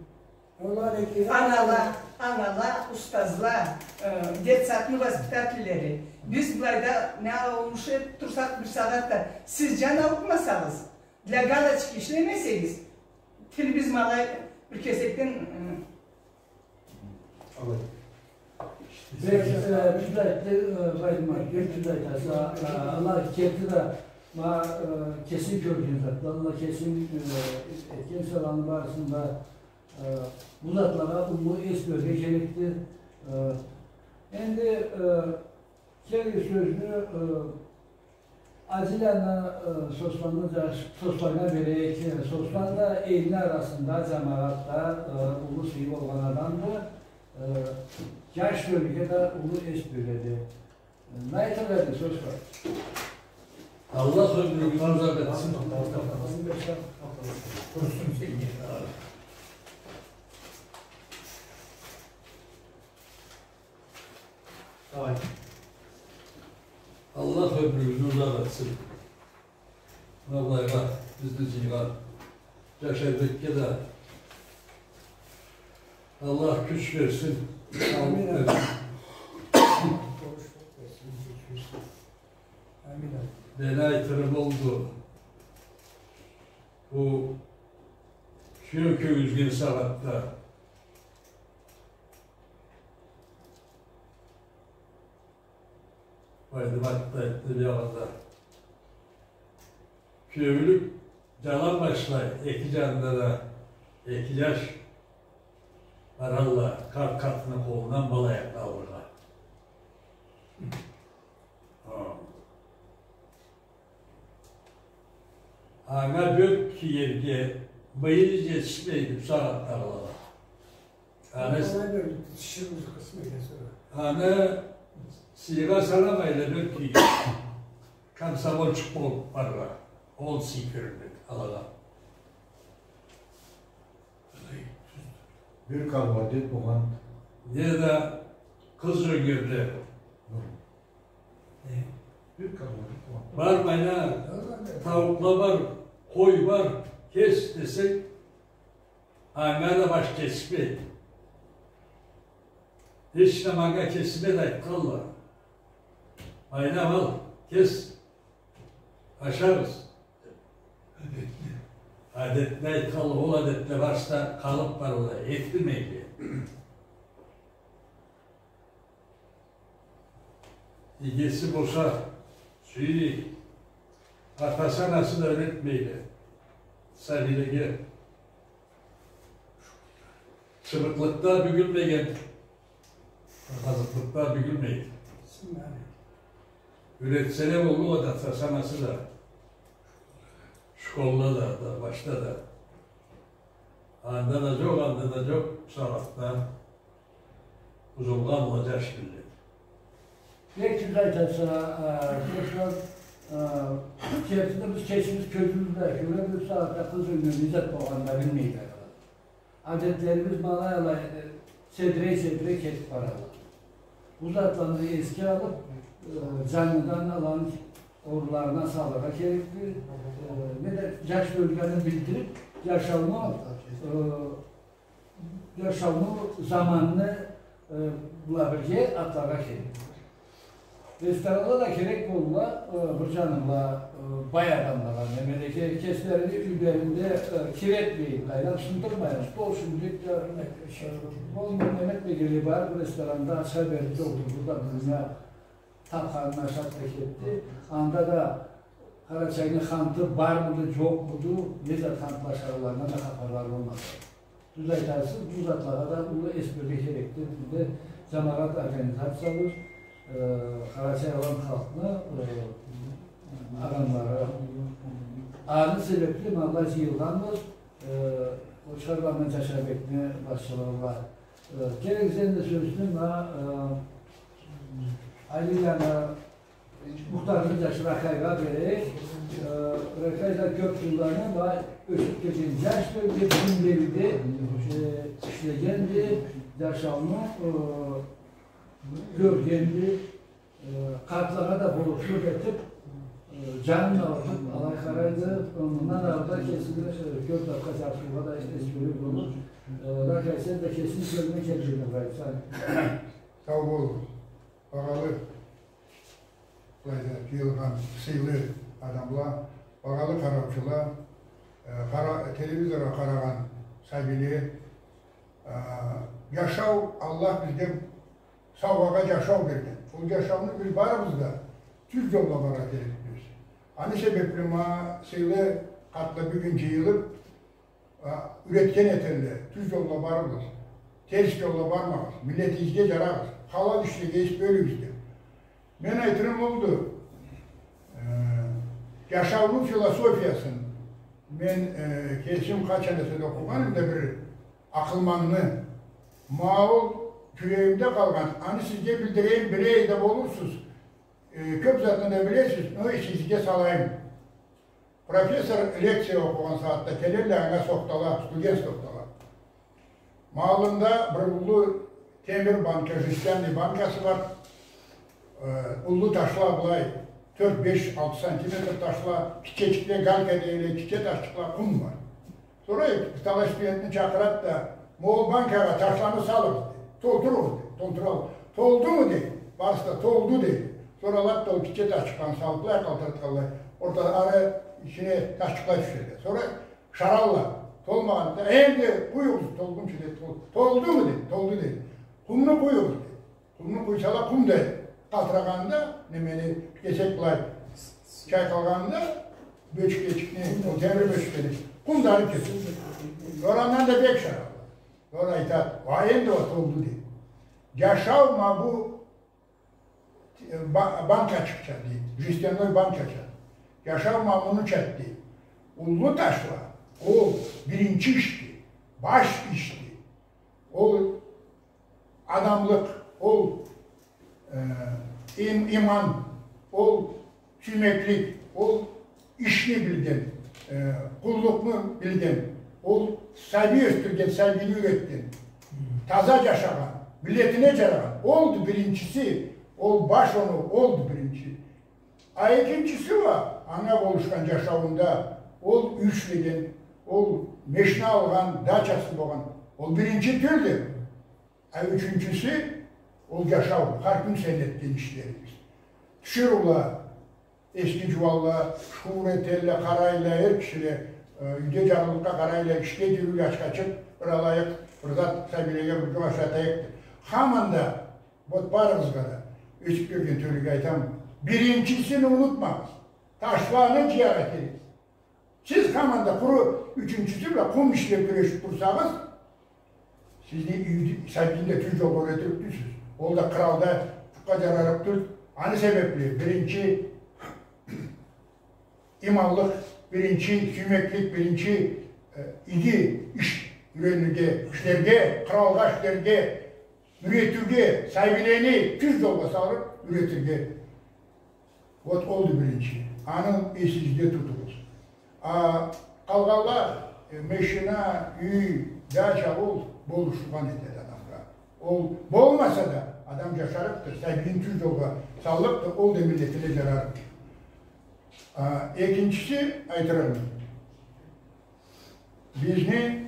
Анала, анала, устазла, э, детсадны воспитательлери. Биз былайда не аумуш этиб турсакъ бир сагъатда, сиз джан аурутмасагъыз, для галочки ишлемесегиз, тилибиз ма алай бир кесекден, э, алай. Бек, э, тюз айтды, э, Байдымат, бек тюз айтаса, э, ала кеси да, ма, э, кесим кёрген затла, ала кесим, э, этген сагъатны барысында Э, бу затлагъа уллу эс бёлюрге керекди. Э, энди, э, келир сёзню, э, Адиланы, э, Сосланны да, Сосланнга берейик. Э, Сослан да элни арасында, джамагъатда, э, уллу сыйы болгъан адамды. Э, джаш бёлюрге да уллу эс бёледи. Не айтыргъа эди, Сослан? Аллах ёмюрюгюзню узакъ этсин. Давай. Аллах ёмюрюгюзню узакъ этсин. Аллахха бизни джыйгъан Джашарбекге да Аллах кюч берсин. Амин. Амин. Мени айтырым олду. Бу кюеу кёргюзген сагъатда Байдымат да айтды биягъында. Кюеулюк джаланбашлай, эки джанында да эки джаш баралла, къарт къартны къолундан бала аякълы алыргъа. Хы. Анга бёрк кийерге мыйы джетишмейди бусагъатдагъылагъа. Аны, аны сыйгъа санамайла бёрк кийген. Комсомолчукъ болуб барыргъа, ол сыйы кёрюнеди алагъа. Бир къалгъан адет болгъан. Неда къыз ёнгерле. Бир къалгъан адет болгъан. Бар, майна, тауукъла бар, къой бар, кес десенг, анга да баш кесилмейди. Хеч да манга кесилмейди, айтханла. Майна, ал, кес. Ашагъыз. Адетни айтханла, ол адетле барысы да къалыб барыла, этилмейле. Эгеси болса, сюйюй, атасы, анасы да юретмейле сабийлеге. Чыбыкълыкъда бюгюлмеген, къазыкълыкъда бюгюлмейди. Юретселе боллукъду атасы, анасы да. Школда да, да, башда да. Анда да джокъ, анда да джокъ, бусагъатда бузулгъанла джаш миллет. Бек тюз айтаса, а, Кёршон, а, кертиде биз кесибиз кёзюбюз бла кёребиз, бусагъатда къыз ёнгер не зат болгъанын да билмейди. Адетлерибиз ма алай-алай, э, седирей-седирей кетиб барады. Бу затланы эсге алыб, э, джангыдан аланы орунларына салыргъа керекди. Э, неда джаш ёлгенин билдириб, джашауну, э, джашауну, заманны, э, бла бирге атларгъа керекди. Ресторанла да керек болурла, э, бир джаны бла, э, бай адамлагъа, неме да, ке-, кеслерини юйлеринде, э, кир этмейин, къайдам, сындырмайын. Стол шундук да, э, ол неме этмегенлей, барыб ресторанда ачха бериб да олтурду да, дуныя тапханын ашаб да кетди. Анда да Къарачайны ханты бармыды, джокъмуду, не зат хантлашарла, андан да хапарлары болмады. Тюз айтасыз, бу затлагъа да уллу эс берирге керекди. Биз да джамагъат организациябыз, э, къарачай-алан халкъны, э, адамлары. Аны себебли ма былай джыйылгъанбыз, э, Къочхар бла Джашарбекни башчылыгъында. Э, керек, сен да сёзню ма, э, Алияны Мухтарны джашы Ракайгъа берейик. Э, Ракай да кёб джылланы бла ёсюб келген джашды, бир кюнлеринде, э, ишлегенди, джашауну, э, кёргенди, э, къартлагъа да болушлукъ этиб, э, джанын аурутуб, алай къарайды, мындан ары да кесини, э, кёб затха чаршыугъа да эс берир болур. Э, Ракай, сен да кесинги сёзюнгю келтириб айтсанг. Сау бол, багъалы. Былайда джыйылгъан сыйлы адамла, багъалы къараучула, э, къара-, телевизоргъа къарагъан сабийле, э, джашау, Аллах бизге саугъагъа джашау берген. Ол джашауну биз барыбыз да тюз джолда барыргъа керекбиз. Аны себебли ма сыйлы къартла бюгюн джыйылыб, а, юретген этелле, тюз джолда барыгъыз, терс джолда бармагъыз, миллетигизге джарагъыз, халал ишлеге эс бёлюгюз деб. Мен айтырым олду, э, джашауну философиясын мен, э, кесим къачан эсе да окъугъанымда бир акъылманны, ма ол джюрегимде къалгъан, аны сизге билдирейим, билей да болурсуз, э, кёб затны да билесиз, но эсигизге салайым. Профессор лекция окъугъан сагъатда келелле, анга сохтала, студент сохтала. Ма аллында бир уллу темир банка, жестяный банкасы бар. Э, уллу ташла былай, тёрт, беш, алты сантиметр ташла, гитчечикле, галька дейле, гитче ташчыкъла, къум бар. Сора бир талай студентни чакъырады да, ма ол банкагъа ташланы салыгъыз, дейди. Толтуругъуз, дейди. Толтуралла. Толдуму, дейди. Барысы да толду, дейди. Сора алады да ол гитче ташчыкъланы салыб, былай къалтыратханлай, орта ары ичине ташчыкъла тюшелле. Сора шаралла. Толмагъанды да, энди къуюгъуз, толгъунчу, дейди. Тол-, толдуму, дейди. Толду, дейди. Къумну къуюгъуз, дейди. Къумну къуйсала, къум да къалтырагъанда, немени, кесек былай чайкъалгъанда, бёчкечикни, ол темир бёчкени, къум да алыб кетеди. Сора андан да бек шаралла. Сора айтады, уа, энди уа толду, дейди. Джашау ма бу, э, ба-, банкачыкъча, дейди. Жестяной банкача. Джашау ма мунучады, дейди. Уллу ташла, ол биринчи ишди, баш ишди. Ол адамлыкъ, ол, э, им-, иман, ол сюймеклик, ол ишни билген, э, къуллукъну билген, ол сабий ёсдюрген, сабийни юйретген, таза джашагъан, миллетине джарагъан. Олду биринчиси, ол баш оноу, олду биринчи. А экинчиси уа, анга болушхан джашауунда ол юй ишлеген, ол машина алгъан, дачасы болгъан, ол биринчи тюлдю. А ючюнчюсю, ол джашау, хар кюн сен этген ишлерибиз. Тиширыула, эски джууанла, шуур этелле, къарайла, эр кишиле, э, юйде джарлылыкъгъа къарайла, ишге джюрюйле, ачха ачыб, бир алайыкъ, бир зат сабийлеге бир джукъ ашатайыкъ деб. Хаманда, вот, барыгъызгъа да, ёсюб кёрген тёлюге айтама, биринчисин унутмагъыз. Ташланы джыяргъа керексиз. Сиз хаманда къуру ючюнчюсю бла къум ишлеб кюрешиб турсагъыз, сизни юйдю-, сабийни да тюз джолгъа юретирик тюлсюз. Ол да къралда джукъгъа джарарыкъ тюл. Аны себебли биринчи иманлыкъ, биринчи сюймеклик, биринчи, э, иги иш юренирге, ишлерге, къралгъа ишлерге, юретиуге, сабийлени тюз джолгъа салыб юретирге. Вот, олду биринчи. Аны эсигизде тутугъуз. А къалгъанла, э, машина, юй, дача, ол болушулгъан этеди адамгъа. Ол болмаса да, адам джашарыкъды, сабийин тюз джолгъа саллыкъды, ол да миллетине джарарыкъды. А, экинчиси, айтырыгъым. Бизни,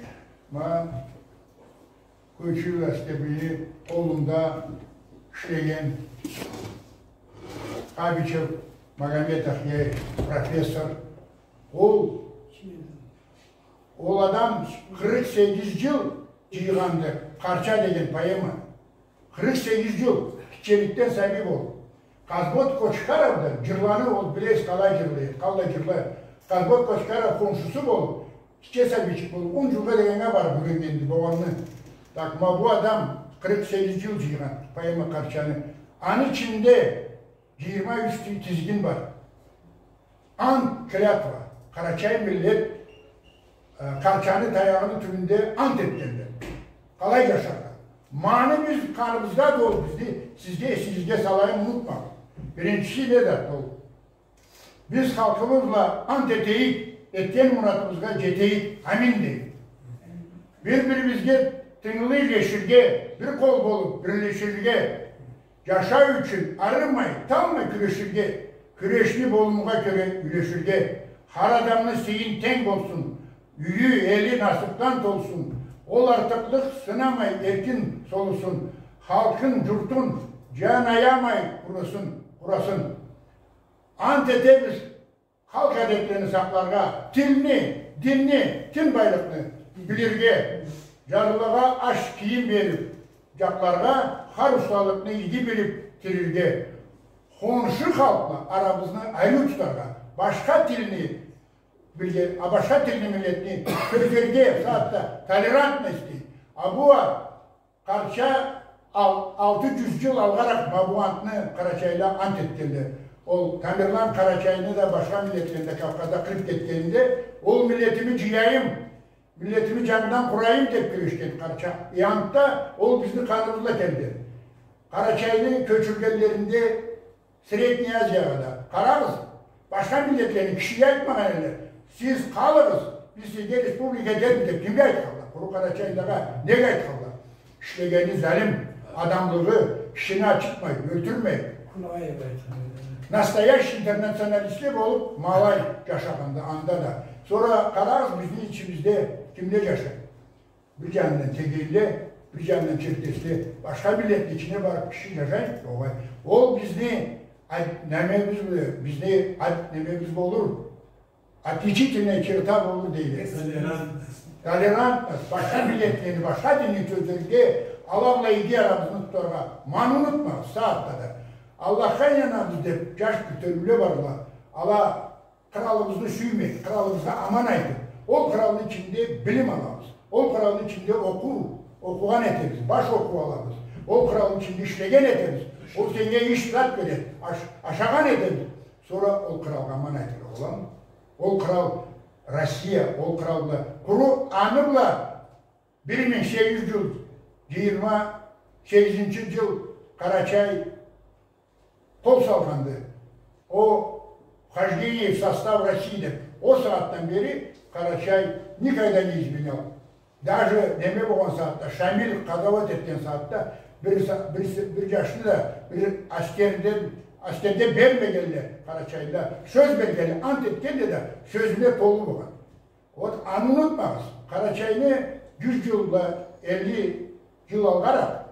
ма, Кёчюр Аскербийни къолунда ишлеген Къабичев Магомед Ахъяй профессор. Ол, ол адам къыркъ сегиз джыл джыйгъанды «Къарча» деген поэма. Къыркъ сегиз джыл, гитчеликден сабий болуб. Къазбот Кочкаров да джырланы, ол билесиз, къалай джырлайды, къалай джырлайды. Къазбот Кочкаров хоншусу болуб, гитче сабийчик болуб, он джылгъа дегеннге барыб юйреннгенди бу анны. Так, ма бу адам къыркъ сегиз джыл джыйгъан поэма «Къарчаны». Аны ичинде джыйырма юч ти-, тизгин бар. Ант, клятва. Къарачай миллет, э, Къарчаны таягъыны тюбюнде ант этгенле. Къалай джашаргъа? Ма аны биз къаныбызгъа да ол, бизни, сизге, эсигизге салайым, унутмагъыз. Биринчиси не зат ол? Биз халкъыбыз бла ант этейик, этген муратыбызгъа джетейик, амин дейик. Бир-бирибизге тынгылы юлеширге, бир къол болуб бирлеширге, джашау ючюн арымай, талмай кюреширге, кюрешни болумгъа кёре юлеширге, хар адамны сыйын тенг болсун, юйю, эли насыбдан толсун, ол артыкълыкъ сынамай эркин солусун, халкъын, джуртун джан аямай къурасын, къурасын. Ант этебиз халкъ адетлени сакъларгъа, тилни, динни, тин байлыкъны билирге, джарлылагъа аш, кийим бериб джакъларгъа, хар усталыкъны иги билиб тирирге, хоншу халкъла арабызны ариу тутаргъа, башха тилни билген, а, башха тилни, миллетни кёргюзерге, сагъатда толерантность, а бу а Къарча ал-, алты джюз джыл алгъаракъ ма бу антны къарачайла ант этгенле. Ол Тамерлан Къарачайны да, башха миллетлени да Кавказда къырыб кетгенинде, ол миллетими джыяйым, миллетими джангыдан къурайым деб кюрешген къарча. Э, антда ол бизни къаныбыз бла келген. Къарачайны кёчюргенлеринде Средняя Азиягъа да къарагъыз, башха миллетлени кишиге айтмагъан эдиле. Сиз къалыгъыз, биз сизге республика этербиз деб кимге айтханла? Къуру къарачайлагъа неге айтханла? Ишлегени залим, адамлыгъы, кишини ачытмай, ёлтюрмей. Кунаев айтхан эди. Настоящий интернационалистле болуб, ма алай джашагъанды анда да. Сора къарагъыз, бизни ичибизде кимле джашай? Бир джанындан тегейле, бир джанындан черкесле, башха миллетни ичине барыб киши джашай, огъай. Ол бизни ад-, немебиз, бизни ад-, немебиз болур, отличительная черта болур дейле. Толерантность. Толерантность, башха миллетлени, башха динни кёргюзерге, ала бла иги арабызны тутаргъа. Ма аны унутмагъыз, сагъатда да. Аллахха ийнанабыз деб джаш бютеуле барла. Ала Къралыбызны сюймей, къралыбызгъа аман айтыб, ол къралны ичинде билим алабыз. Ол къралны ичинде окъуу, окъугъан этебиз, баш окъуу алабыз. Ол къралны ичинде ишлеген этебиз. Ол сеннге иш зат береди, аш-, ашагъан этебиз. Сора ол къралгъа аман айтыргъа боламы? Ол кърал Россия, ол кърал бла, къуру аны бла бир минг сегиз джюз джыйырма сегизинчи джыл Къарачай къол салгъанды. О вхождение в состав России деп. Ол сагъатдан бери Къарачай никогда не изменял. Даже неме болгъан сагъатда, Шамил къазауат этген сагъатда, бир са-, бир с-, бир джашны да, бир аскерден, аскерге бермегенле къарачайлыла, сёз бергенле, ант этгенле да, сёзюне толу болгъан. Вот, аны унутмагъыз. Къарачайны джюз джыл бла элли джыл алгъаракъ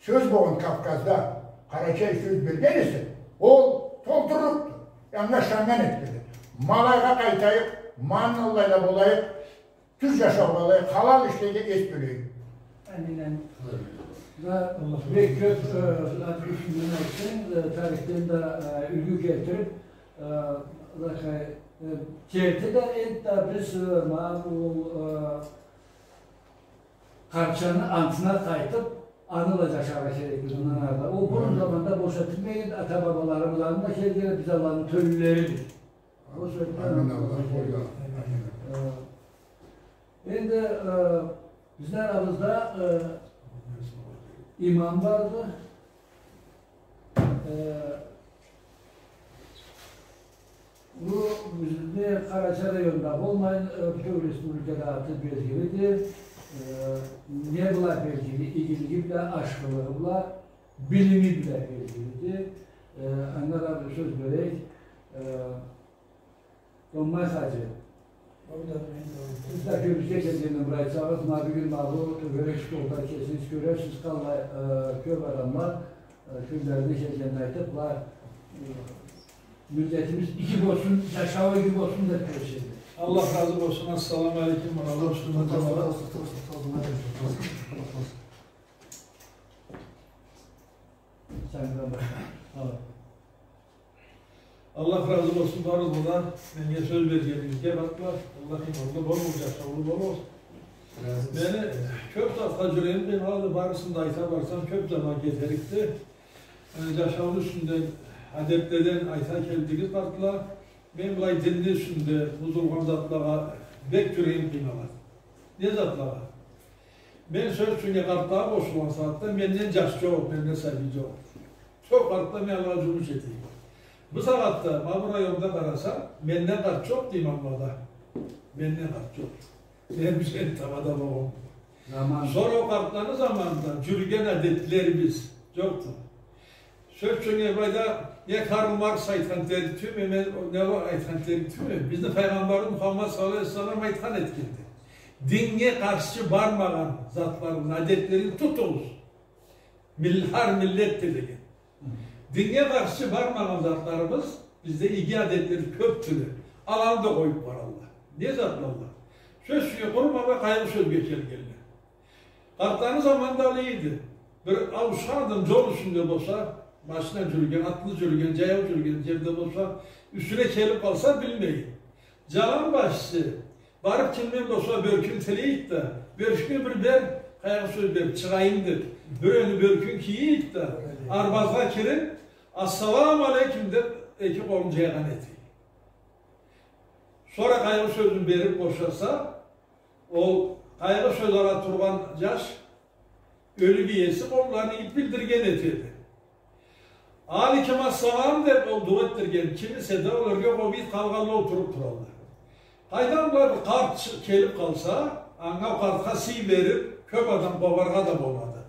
сёз болгъан Кавказда, къарачай сёз берген эсе, ол толтурлукъду. Анга ышаннган этгенле. Ма алайгъа къайтайыкъ, ма аллайла болайыкъ, тюз джашаугъа алайыкъ, халал ишлеге эс бёлейик. Амин, амин. Да, бек кёб, э, зат юсюнден айтсанг, э, тарихден да, э, юлгю келтириб, э, аллахай, э, керти да, энтда биз, э, ма бу, э, Къарчаны антына къайтыб, аны бла джашаргъа керекбиз, андан ары да. Ол бурун заманда бош этилмеген, ата-бабаларыбыз аны бла келгенле, биз аланы тёлюлерибиз. Ол себебден Амин, Аллах, амин. Э, энди, э, бизни арабызда, э, имам барды. Э, Бу бизни Къарачай районда болмайын, э, бютеу республикада аты белгилиди. Э, не бла белгили? Игилиги бла, ашхылыгъы бла, билими бла белгилиди. Э, анга да бир сёз берейик. Э, Доммай хаджи. Сиз да кёбюсюне келгенден бир айтсагъыз, ма бюгюн ма бу тёгерек столда кесигиз кёресиз, къаллай, э, кёб адамла, э, кюнлерине келгенин айтыб, ма, э, миллетибиз иги болсун, джашауу иги болсун деб кюрешеди. Аллах разы болсун. Ассаламу алейкум, алейкум ассалам. Сен да башла. Аллах разы болсун барыгъызгъа да, меннге сёз бергенигизге, къартла. Аллах иманлы болугъуз, джашаулу болугъуз. Мени кёб затха джюрегим къыйналады, барысын да айта барсам, кёб заман кетерикди. Э, джашауну юсюнден, адетледен айта келдигиз, къартла. Мен былай динни юсюнде бузулгъан затлагъа бек джюрегим къыйналады. Не затлагъа? Мен, сёз ючюн, къартлагъа къошулгъан сагъатда менден джаш джокъ, менден сабий джокъ. Сора къартла мен алагъа джумуш этейим. Бу сагъатда ма бу районда къарасам, менден къарт джокъ дейме алайда. Менден къарт джокъ. Мен бир шей таба да болгъанма. Заман. Сора ол къартланы заманында джюрюген адетлерибиз джокъду. Сёз ючюн, былайда не Карл Маркс айтхан дери тюйюлме, мен не ол айтхан дери тюйюлме. Бизни Файгъамбарыбыз Мухаммад саллаллаху алейхи ва саллам айтхан этгенди. Диннге къаршчы бармагъан затларыгъызны, адетлерин тутугъуз. Мил-, хар миллетде деген. Диннге къаршчы бармагъан затларыбыз, бизде иги адетлери кёбдюле. Аланы да къоюб баралла. Не затладыла? Сёз ючюн, къуру ма бу къайгъы сёзге келгенле. Къартланы заманында алай эди. Бир ауушхан адам джол юсюнде болса, машина джюрюген, атлы джюрюген, джаяу джюрюген джерде болса, юсюне келиб къалса, билмейин. Джалан башчы барыб кимден болса бёркюн тилейди да, бёркюню бир бер, къайгъы сёз бериб чыгъайым деб, биревню бёркюн кийийди да, арбазгъа кириб, «Ассаламу алейкум» деб, эки къолун джайгъан эди. Сора къайгъы сёзюн бериб бошаса, ол къайгъы сёз ала тургъан джаш ёлюк иеси къолларын ийиб билдирген этеди. «Алейкум ассалам» деб ол дуа этдирген ким эсе да, ол ёрге къобийди, къалгъанла олтуруб туралла. Къайдан былай бир къарт чы-, келиб къалса, анга, ол къартха сый бериб, кёб адам къобаргъа да болады.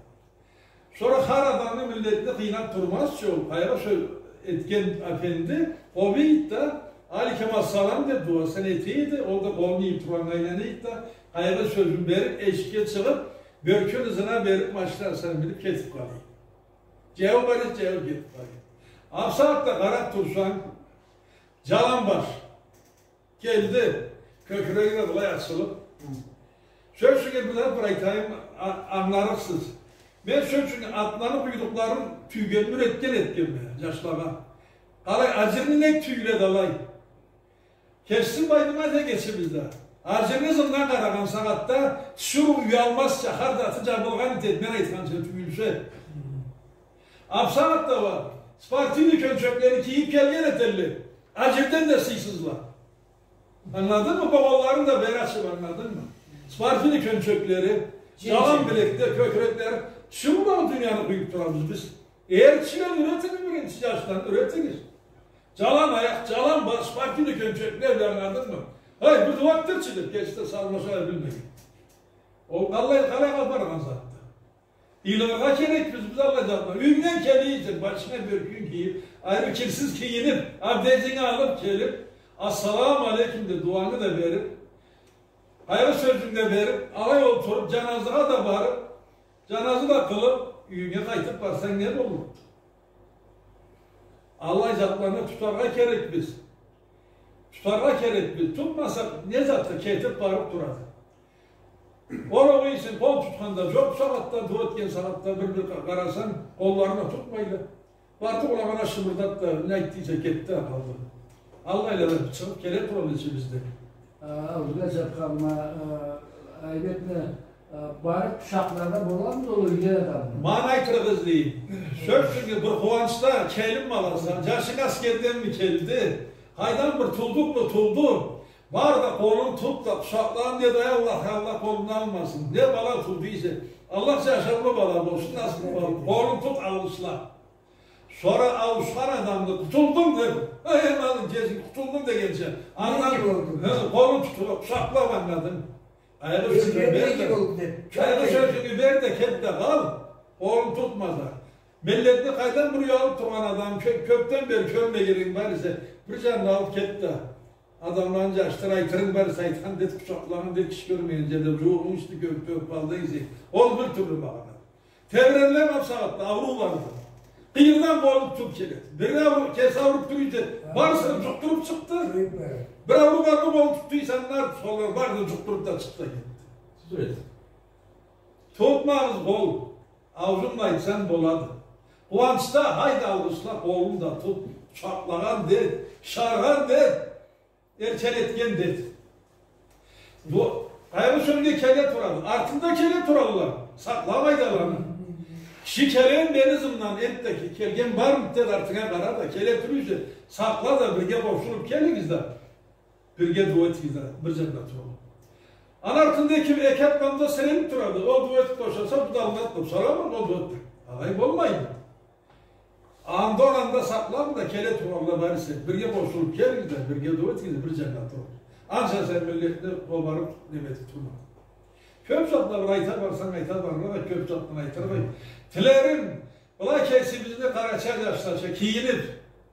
Сора хар адамны, миллетни къыйнаб турмазча, ол къайгъы сёз этген апенди къобийди да, «Алейкум ассалам» деб дуасын этейди, ол да къолун ийиб тургъаннга айланайди да, къайгъы сёзюн бериб, эшикге чыгъыб, бёркюн ызына бериб, машинасына миниб кетиб къалайды. Джаяу бара эди, джаяу кетиб къалайды. Ма бусагъатда къараб турсанг, джалан баш. Келди. Кёкюреги да былай ачылыб. Сёз ючюн, бир зат бир айтайым, а-, ангыларыкъсыз. Мен, сёз ючюн, атланы къуйрукъларын тюйгенин юретген этгенме джашлагъа. Къалай, аджирни нек тюйюледи алай? Кечсин, Байдымат эгечи бизде. Аджирни ызындан къарагъан сагъатда тиширыу уялмазча, хар заты джабылгъан этеди, мен айтханча тюйюлсе. Ма бусагъатда уа спортивный кёнчеклени кийиб келген этелле. Аджирден да сыйсызла. Ангыладынгмы? Богъалларын да бери ачыб, ангыладынгмы? Спортивный кёнчеклери, джалан билекле, кёкюреклери. Шуну бла дунияны къуюб турабыз биз. Эр кишиле юретигиз, биринчи джашдан юретигиз. Джалан аякъ, джалан баш, партийный кёнчекни ангыладынгмы? Эй, бир дууа этдирчи деб, кечде салмаша билмеген. Ол къалай, къалай къапаргъан затды. Ыйлыгъыргъа керекбиз биз аллай затла. Юйюнгден келе эсенг, башынга бёркюнг кийиб, ариу кирсиз кийиниб, абдезинги алыб келиб, ассаламу алейкум деб, дууангы да бериб, къайгъы сёзюнг да бериб, алай олтуруб, джаназыгъа да барыб, джаназы да къылыб, юйюнге къайтыб барсанг не боллукъду? Аллай затланы тутаргъа керекбиз. Тутаргъа керекбиз. Тутмасакъ, не затды, кетиб барыб турады. Ол огъесе къол тутханда джокъ, сагъатда, дууа этген сагъатда бир-бир къа-, къарасанг, къолларына тутмайла. Барды, къулагъына шыбырдады да, не айтдыса, кетди да къалды. Аллайла да чыгъыб келе турады ичибизде. А, Абдулла Джабханович, а, айбетни, а, барыб къучакъларгъа боламыды ол ёлген адамны? Ма аны айтырыгъыз дейим. Сёз ючюн, бир къууанчда келин баласы, джашынг аскерденми келди, къайдан бир туудукъму тууду, бар да къолун тут да къучакълагъан, деди, ай Аллах, Аллах къолунгдан алмасын. Не бала тууду эсе, Аллах джашаулу бала болсун, насыблы бала. Къолун тут, алгъышла. Сора ауушхан адамны къутулдунг деб, ай, малым, джесин, къутулдунг дегенча, андан, хы, къолун тутуб, къучакълаб, ангыладынг. Къайгъы сёзюнгю бер да, къайгъы сёзюнгю бер да, кет да къал, къолун тутма да. Миллетни къайдан бир уялыб тургъан адам, кё-, кёбден бери кёрмегенинг бар эсе, бир джанына алыб кет да. Адамланы джашдыр, айтырынг бар эсе, айтхан дет, къучакълагъан дет, киши кёрмеген джерде джуугъунг ичди, кёб-, кёб къалды эсе, ол бир тюрлю магъана. Тебренле бу сагъатда, аурууларды. Къыйырдан къолун тутуб келеди. Бир ауру-, кеси ауруб тура эсе, барысын джукъдуруб чыкъды. Бир ауру барыб къолун тутду эсе, андан сора барын джукъдуруб да чыкъды да кетди. Тутмагъыз къол. Аузунг бла айтсанг болады. Къууанчда, хайда, алгъышла, къолун да тут, къучакълагъан дет, ышаргъан дет, эрчелетген дет. Бу къайгъы сёзге келе турады. Артында келе туралла. Сакъламайды аланы. Киши келген мени ызымдан, энтда ки-, келген бармыды деб артынга къара да, келе тура эсе, сакъла да, бирге къошулуб келигиз да. Бирге дуа этигиз да, бир джанында туралла. Аны артында эки, эки адамда сирелиб турады. Ол дуа этиб бошаса, бу да аллай этиб, сора ол дуа этиб. Алай болмайды. Анда, анда сакълагъыз да, келе тургъанла бар эсе, бирге къошулуб келигиз да, бирге дуа этигиз да, бир джанында туругъуз. Анча сен миллетни къобарыб, неме этиб турма. Кёб затла бар, айта барсанг, айта барыргъа, кёб затны айтыргъа. Тилерим, былай кесибизни къарачай джашлача кийиниб,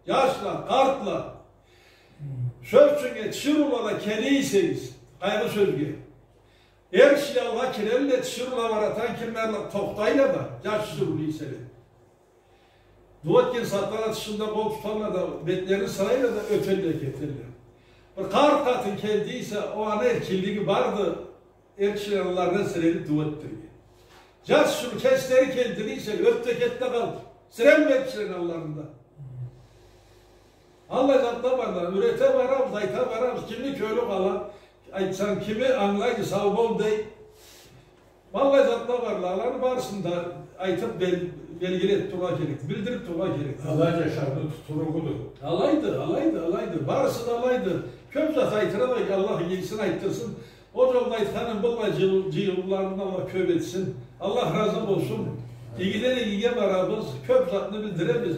джашла, къартла, сёз ючюннге, тиширыула да келе эсегиз, къайгъы сёзге. Эр киши алгъа кирелле, тиширыула баратхан кимле тохтайла да, джаш тиширыула эселе. Дуа этген сагъатда тышында къол туталла да, бетлерин сырайла да, ётелле, кетелле. Бир къарт къатын келди эсе, ол аны эркинлиги барды, эр кишилени алларына сирелиб дуа этдирирге. Джаш тиширыу кеслери келди эсе, ёт да кет да къал. Сирелме эр кишилени алларында. Аллай затла барла, юрете барабыз, айта барабыз, кимни кёлю къала, айтсанг, кими ангылайды, сау бол дей. Аллай затла барла, аланы барысын да айтыб бел-, белгили этиб тургъа керек, билдириб тургъа керек. Алай джашауну тутурукъуду. Алайды, алайды, алайды. Барысы да алайды. Кёб зат айтырыкъ эдик, Аллах игисин айтдырсын. Ол джолда айтханым быллай джыйыл-, джыйылыуланы Аллах кёб этсин. Аллах разы болсун. Игиден игиге барабыз, кёб затны билдиребиз.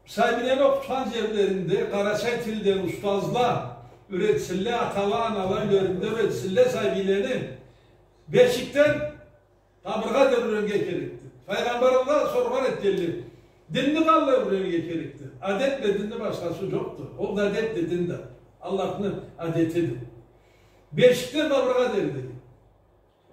Сабийлени окъутхан джерлеринде къарачай тилден устазла юретсинле, атала, анала юретсинле, юретсинле сабийлени. Бешикден къабыргъа дери юренирге керекди. Файгъамбаргъа соргъан этгенле, динни къаллай юренирге керекди. Адет бла динни башхасы джокъду. Ол да адетди, дин да. Аллахны адетиди. Бешикден къабыргъа дери деди.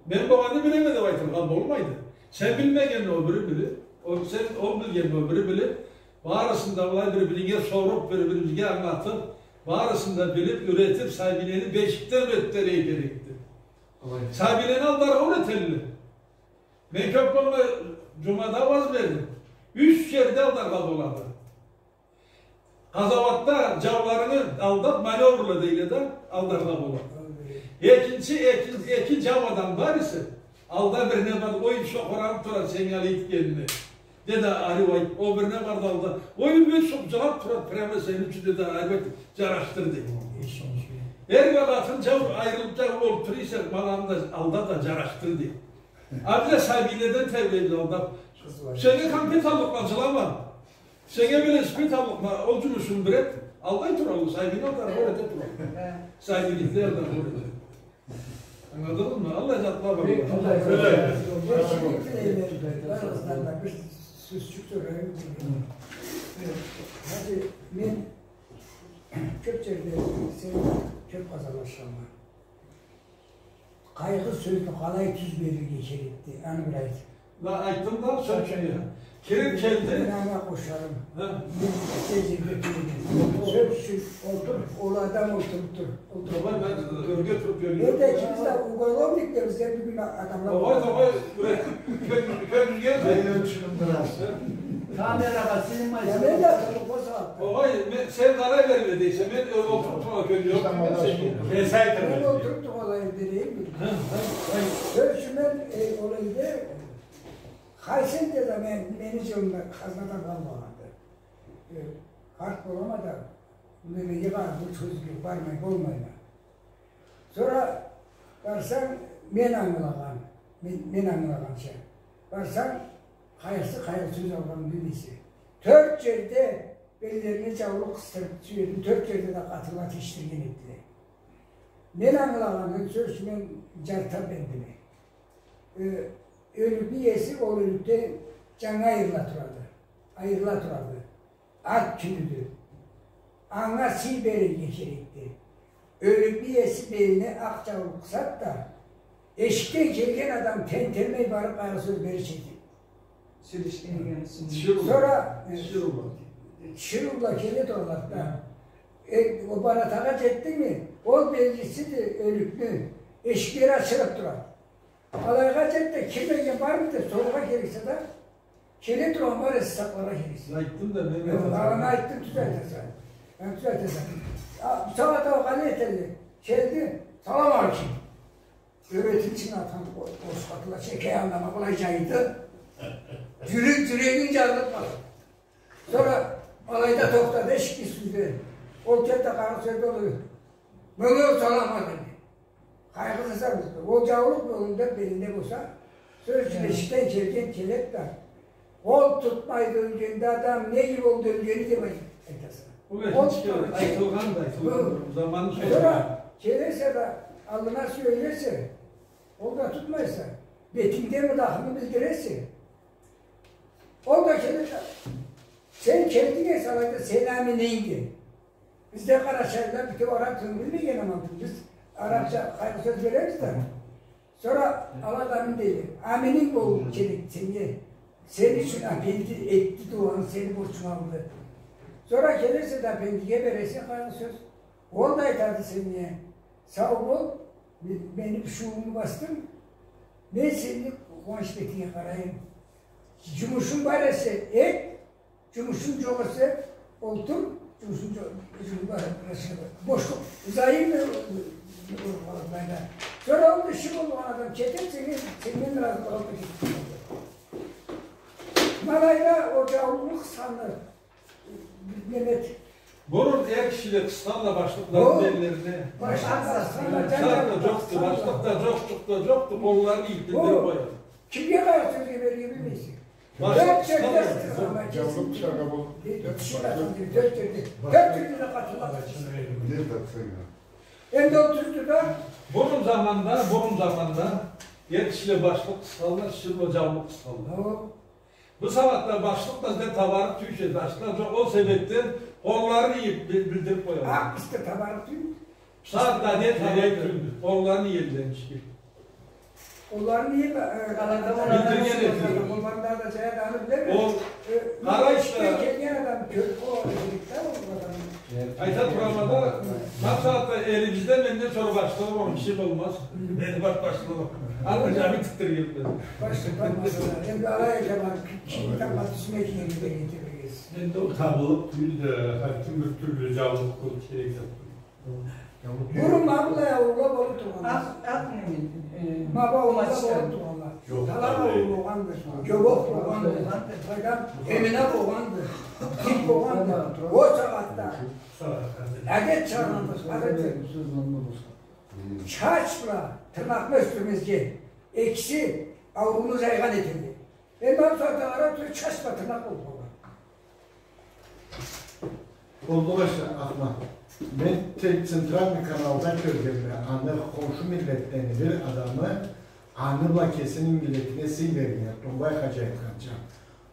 Мен болгъанны билеме деб айтыргъа болмайды. Сен билмегенни ол бири билиб, ол, сен, ол билгенни ол бири билиб, барысын да былай бир-биринге соруб, бир-бирибизге ангылатыб, барысын да билиб, юретиб, сабийлени бешикден юретдирирге керекди. Алай. Сабийлени алдаргъа юретелле. Мен кёб болмай джумада вааз бердим. Юч джерде алдаргъа болады. Къазауатда джауларынгы алдаб, манёврла дейле да, алдаргъа болады. Экинчи, эки, эки джау адам бар эсе, алда бирине бар, ол шохараб турады сени алай этгенине. Деди, ариу айт, ол бирине барды алда. Ол бир шохараб турады, прямо сени ючюн, деди, ариу айт, джарашдыр, деди. Эр бла къатын джау айырылыб, джау болуб тура эсе, ма аланы да алда да, джарашдыр, деди. Абла сабийледен тебрейди алда. Сени конфет аллыкъла, джылама. Сеннге велосипед аллыкъма, ол джумушун бир эт, алдай туралла, сайдынгы алда хор эте туралла. Хы. Сайдынгы алда хор эте. Ангыладынгмы? Аллай затла бар. Бир сёзчюк сёлешим. Хы. Хы. Хы. Мен кёп джерде сени кёп къазанышама. Къайгъы сёзню къалай тюз берирге керекди, аны бир айт. Да айтдым да, сёз ючюн. Керек келди. Мен анга къошарым. Хы. Мен тез жерге келген. Сёз ючюн, олтур, ол адам олтуруб тур. Олтур. Огъай, мен ёрге туруб, ёрге. Энди экибиз да уголовникле, бизге бюгюн адамла. Огъай, огъай, юрек, кён-, кёнгюлге. Мен ёлчюдюм бираз. Камерагъа сыймайса. Я мен да туруб, о сагъатда. Огъай, мен, сен къалай берле дейсе, мен олтуруб тургъан кён джокъ. Мен олтуруб тургъанлай берейим. Хы, хы, хы. Сёз ючюн, мен, э, ол энди, Хасен да мен, мени джанымда хазна да къалмагъанды. Э, къарт болама да, мындай да йыгъарым, ол сёзге бармай болмайма. Сора барсанг, мен ангылагъан, мен, мен ангылагъанча. Барсанг, къайсы къайгъы сёз алгъанын билмейсе. Тёрт джерде беллерине джаулукъ къысдырыб, сюелиб, тёрт джерде да къатынла тешдирген этдиле. Мен ангылагъаным, сёз ючюн, мен джарты бендиме. Э, ёлюкню иеси ол ёлюкден джангы айырыла турады. Айырыла турады. Ат кюлюдю. Анга сый берирге керекди. Ёлюкню иеси белине акъ джаулукъ къысад да, эшикден келген адам тентенмей барыб, къайгъы сёз берирча эди. Сёлешген эди. Сора, э, тиширыула келе туралла да. Э, ол баратагъа джетдингми? Ол белгисиди ёлюкню. Эшиклери ачылыб турады. Алайгъа джет да, кирмеген бармы деб сорургъа керексе да, келе тургъан бар эсе, сакъларгъа керексе. Айтдым да, мен... Аны айтдым, тюз айтаса. Аны тюз айтаса. А, бусагъатда ол къалай этелле? Келди, салам алейкум. Ёретинчи атхан къо-, къошхатла чекей анлама былай джайды. Джюрек, джюрегинг джарылыб къалды. Сора алайда тохтады эшикни юсюнде. Ол келди да, къайгъы сёз берди. Мынга салам алейкум. Къайгъы сёз берди. Ол джаулукъ ёлюкню белинде болса, сёз ючюн, эшикден келген келеди да, къол тутмайды ёлгенде адам, не болду ёлгени деб айт-, айтаса. Ол айтылгъан да, айтылгъан. Заманы сора келесе да, аллына сюелесе, ол да тутмайса, бетингдеми дахыны билдиресе. Ол да келеди да, сен келдинг эсе, алайда сени амининг. Бизде къарачайлыла битеу араб тилин билмеген аман, биз арабча къайгъы сёз беребиз да. Сора ала да амин дейле. Амининг болургъа керек сеннге. Сени ючюн апенди этди дуаны, сени борчунг алды. Сора келесе да апендиге бересе къайгъы сёз. Ол да айтады сеннге: сау бол, ме-, мени бушууму басдынг, мен сени къууанч бетинге къарайым. Джумушунг бар эсе, эт, джумушунг джокъ эсе, олтур, джумушунг джо-, джумушунг бар, бошлукъ, взаимно, сора ол иши болгъан адам кетер, сеннге, сенден разылыкъ алыб кетер. Ма алайда ол джаулукъну къысханды. Бурун эр кишиле къысханла башлыкъланы беллерине. Башлыкъ да джокъду, башлыкъ да джокъду, къолларын ийиб билдириб къояды. Кимге къайгъы сёз берирге билмейсе. Башлыкъ къысханла. Джаулукъ къысханла. Тёрт джерде, тёрт джерде да къатынла. Энди ол тюздю да. Бурун заманда, бурун заманда эр кишиле башлыкъ къысханла, киши бла джаулукъ къысханла. Бусагъатда башлыкъ да бизде табарыкъ тюйюлдю, башлыкъ да джокъ, ол себебден къолларын ийиб бил-, билдириб къоялла. Акъ, бизде табарыкъ тюйюлдю. Бусагъатда не табарыкъ тюйюлдю? Къолларын иелле, нички. Къолларын иелле, э, къалада, къолларын да джая да аны билеме. Ол, э, къарайчы да, келген адам кёрюб къояргъа керек да ол адамны. Айта турама да, бусагъатда элибизде менден сора башлыгъы болгъан киши болмаз. Мени бар башлыгъым. Аны джамин тикдиргенме. Башлыкъ болмаса да, энди алай айтама, кишини тапма тюзюне кийирге да кетиргенсиз. Энди ол табылыб тюйюлдю, хар ким бир тюрлю джаулукъ болуб керек зат. Бурун ма былай аурулар болуб тургъанла. Акъ, акъ неме, э, ма былай аурулар болуб тургъанла. Талакъ ауруу болгъанды, джобокъ болгъанды, къайдам, эмине болгъанды, тик болгъанды. Ол сагъатда адет чыгъаргъанды, адет. Чач бла тырнакъны ёсдюрмезге, экиси аурууну джайгъан этеди. Энди ма бусагъатда къара, чач бла тырнакъ болуб къалгъан. Болду, башы, Ахмат. Мен тек центральный каналда кёргенме, аны хоншу миллетлени бир адамы аны бла кесини миллетине сый берген, Домбай хаджи айтханча.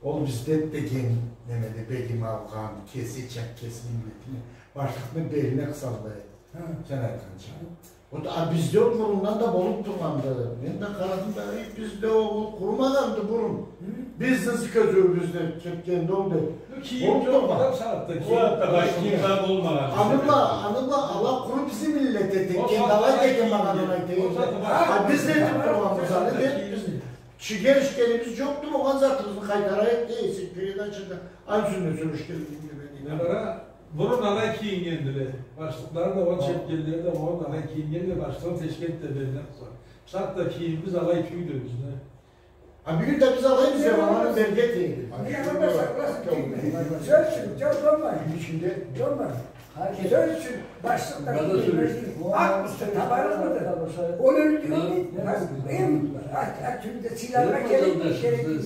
Ол бизде деген немеде бегим алгъан, кесича кесини миллетине, башлыкъны белине къысаллай. Хы. Сен айтханча. Вот, а бизде ол бурундан да болуп тургъанды. Мен да къарадым да, эй, бизде ол къурумагъанды бурун. Бизнес кёзюуюбюзде кетгенди ол деп. Бу кийим болуп тургъан. Сагъатда кийим. Алай кийим да болмагъан. Аны бла, аны бла ала къуру бизни миллет этген, алай деген магъананы айтайым. А биз да этип тургъанбыз аны деп, биз Чыгъар ишкенибиз джокъду, болгъан затыбызны къайтарайыкъ дейсиз, передачада ансы да сёлешгенлигимде мен. Бурун алай кийингендиле. Башлыкълары да, ол чепкенлери да, ол алай кийингендиле, башлыгъын Ташкентде белине къыса. Бусагъатда кийимибиз алай тюйюлдю бизни. А бюгюн да биз алайбыз деп, аланы берге тиеди. Сёз ючюн, джокъ, болмай. Ичинде. Болмай. Сёз ючюн, башлыкъ да, акъ бусса, табарыкъмыды? Ол ёлдю, эм, а, а, тюлде сыйларгъа керек, керек.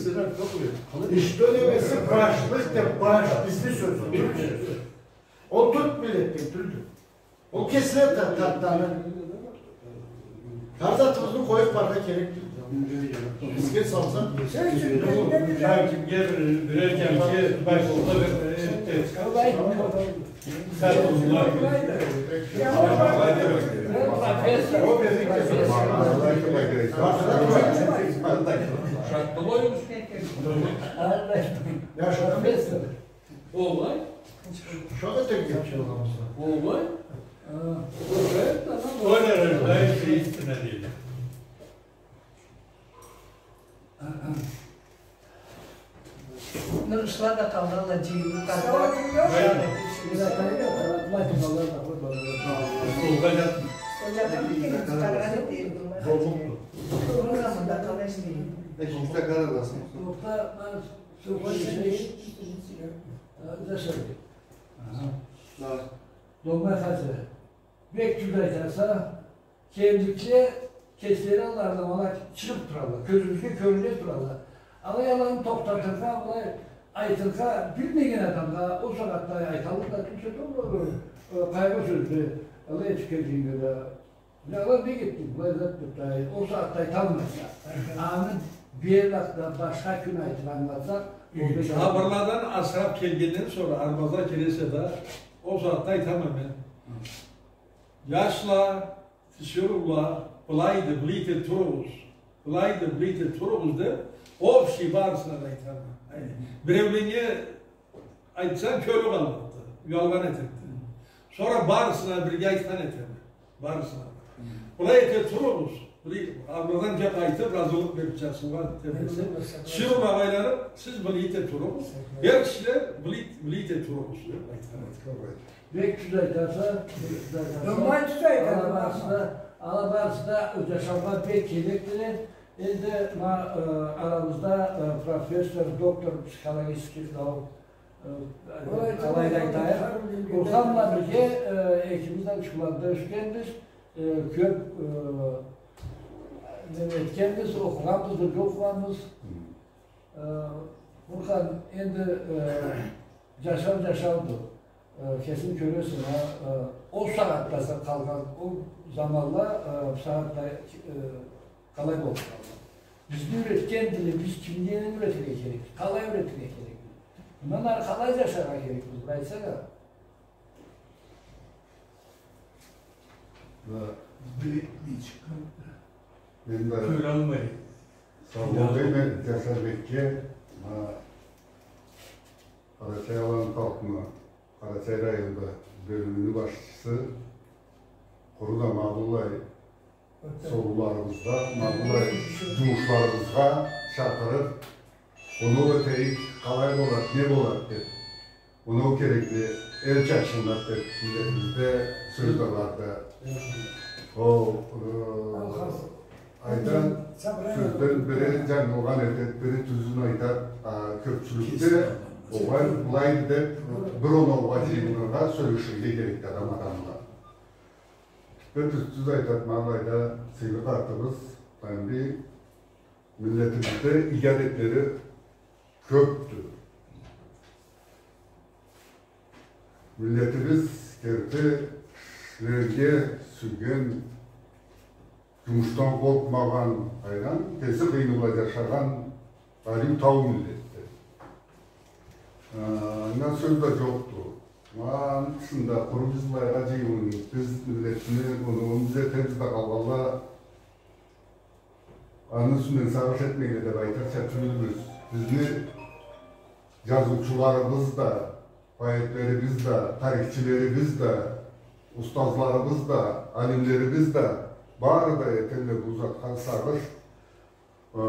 Ишде немеси башлыкъ деп, баш, бизни сёзю, тюрк сёзю. Ол тюрк миллетден тюлдю. Ол кесле та-, тартаны. Хар затыбызны къоюп барыргъа керекди. Эсге салсанг, хар кимге бир, бирер кемге бай болса бир, э, Шагъыт этген чыгъамыз. Олай. Коля рождается истина, дейди. Нурушла да къалгъанла джыйылып, къарда. Столгъа джатма. Столгъа джатма. Боллукъду. Ол заманда къалай ишлейди? Тохта, ма, столгъа ишлейди. Аха. Домбай хаджи. Бек тюз айтаса, кемдикле кеслери алларына ала чыгъып туралла, кёзюбюзге кёрюне туралла. Алай аланы тохтатыргъа, алай айтыргъа билмеген адамгъа ол сагъатда айталлыкъ да тюлсе, ол, э, къайгъы сёздю, алай этип келгеннге да. Ала бек этдик, былай зат деп да, ол сагъатда айталмайса. Аны бир да башха кюн айтып ангылатсакъ, ол бек. Сабырладан асырап келгенден сора арбазгъа киресе да, ол сагъатда айтама мен. Джашла, тиширыула, былайды, былыйты туругъуз, былайды, былыйты туругъуз деп, общий барысына да айтама. Биреуленнге айтсанг, кёлю къаллыкъды, уялгъан этерикди. Сора барысына бирге айтхан этеме, барысына. Былай эте туругъуз, бир абладан джакъ айтып, разылыкъ берип джашыргъа тебресе, тиширыулагъа айланып, сиз былай эте туругъуз, эр кишиле былай, былай эте туругъуз деп айтхан этеме. Бек тюз айтаса, бек тюз айтаса. Ала барысы да, ала барысы да джашаугъа бек керекдиле. Энди ма, э, арабызда, э, профессор, доктор психологических наук, э, къалай да айтайыкъ, Бурхан бла бирге, э, экибиз да Учкуланда ёсгенбиз, э, кёп, э, неме этгенбиз, окъугъанбыз, бирге окъугъанбыз. Э, Бурхан, энди, э, джашау джашауду. Э, кесинг кёресе, а, э, ол сагъатда къалгъан ол заманла, э, бусагъатда, э, къалай болуп къалды? Бизни юретгендиле, биз кимге юретирге керекбиз? Къалай юретирге керекбиз? Мындан ары къалай джашаргъа керекбиз, бир айтсанг а? Да. Билмей чыкъгъан. Мен да кёралмай. Сау бол дейме Джашарбекге, ма, Къарачай-Аланы халкъны, Къарачай районда бёлюмюню башчысы, къуру да ма быллай соруларыбызгъа, ма быллай джумушларыбызгъа чакъырып, оноу этейик, къалай болад, не болад деп, оноу керекли, эл чачынлад деп, миллетибизде сёз да барды. Ол, э, Айтхан сёзден бири джангылгъан этед, бири тюзюн айтад, а кёпчюлюкде огъай, былайды деп, бир оноугъа джыйылыргъа, сёлеширге керекди адам адамгъа. Бир тюз, тюз айтад, ма былайда сыйлы къартыбыз, энди миллетибизде иги адетлери кёпдю. Миллетибиз керти кишилеге сюйген, джумушдан къоркъмагъан, къайдан, кеси къыйыны бла джашагъан ариу тау миллетди. Э, андан сёз да джокъду. Ма аны тышында къуру биз былайгъа джыйылыб, биз миллетни, ону, ону биз этербиз да, къалгъанла аны юсюнден сагъыш этмейле деб айтырча тюйюлбюз. Бизни джазыучуларыбыз да, поэтлерибиз да, тарихчилерибиз да, устазларыбыз да, алимлерибиз да, бары да этелле бу затха сагъыш. Э,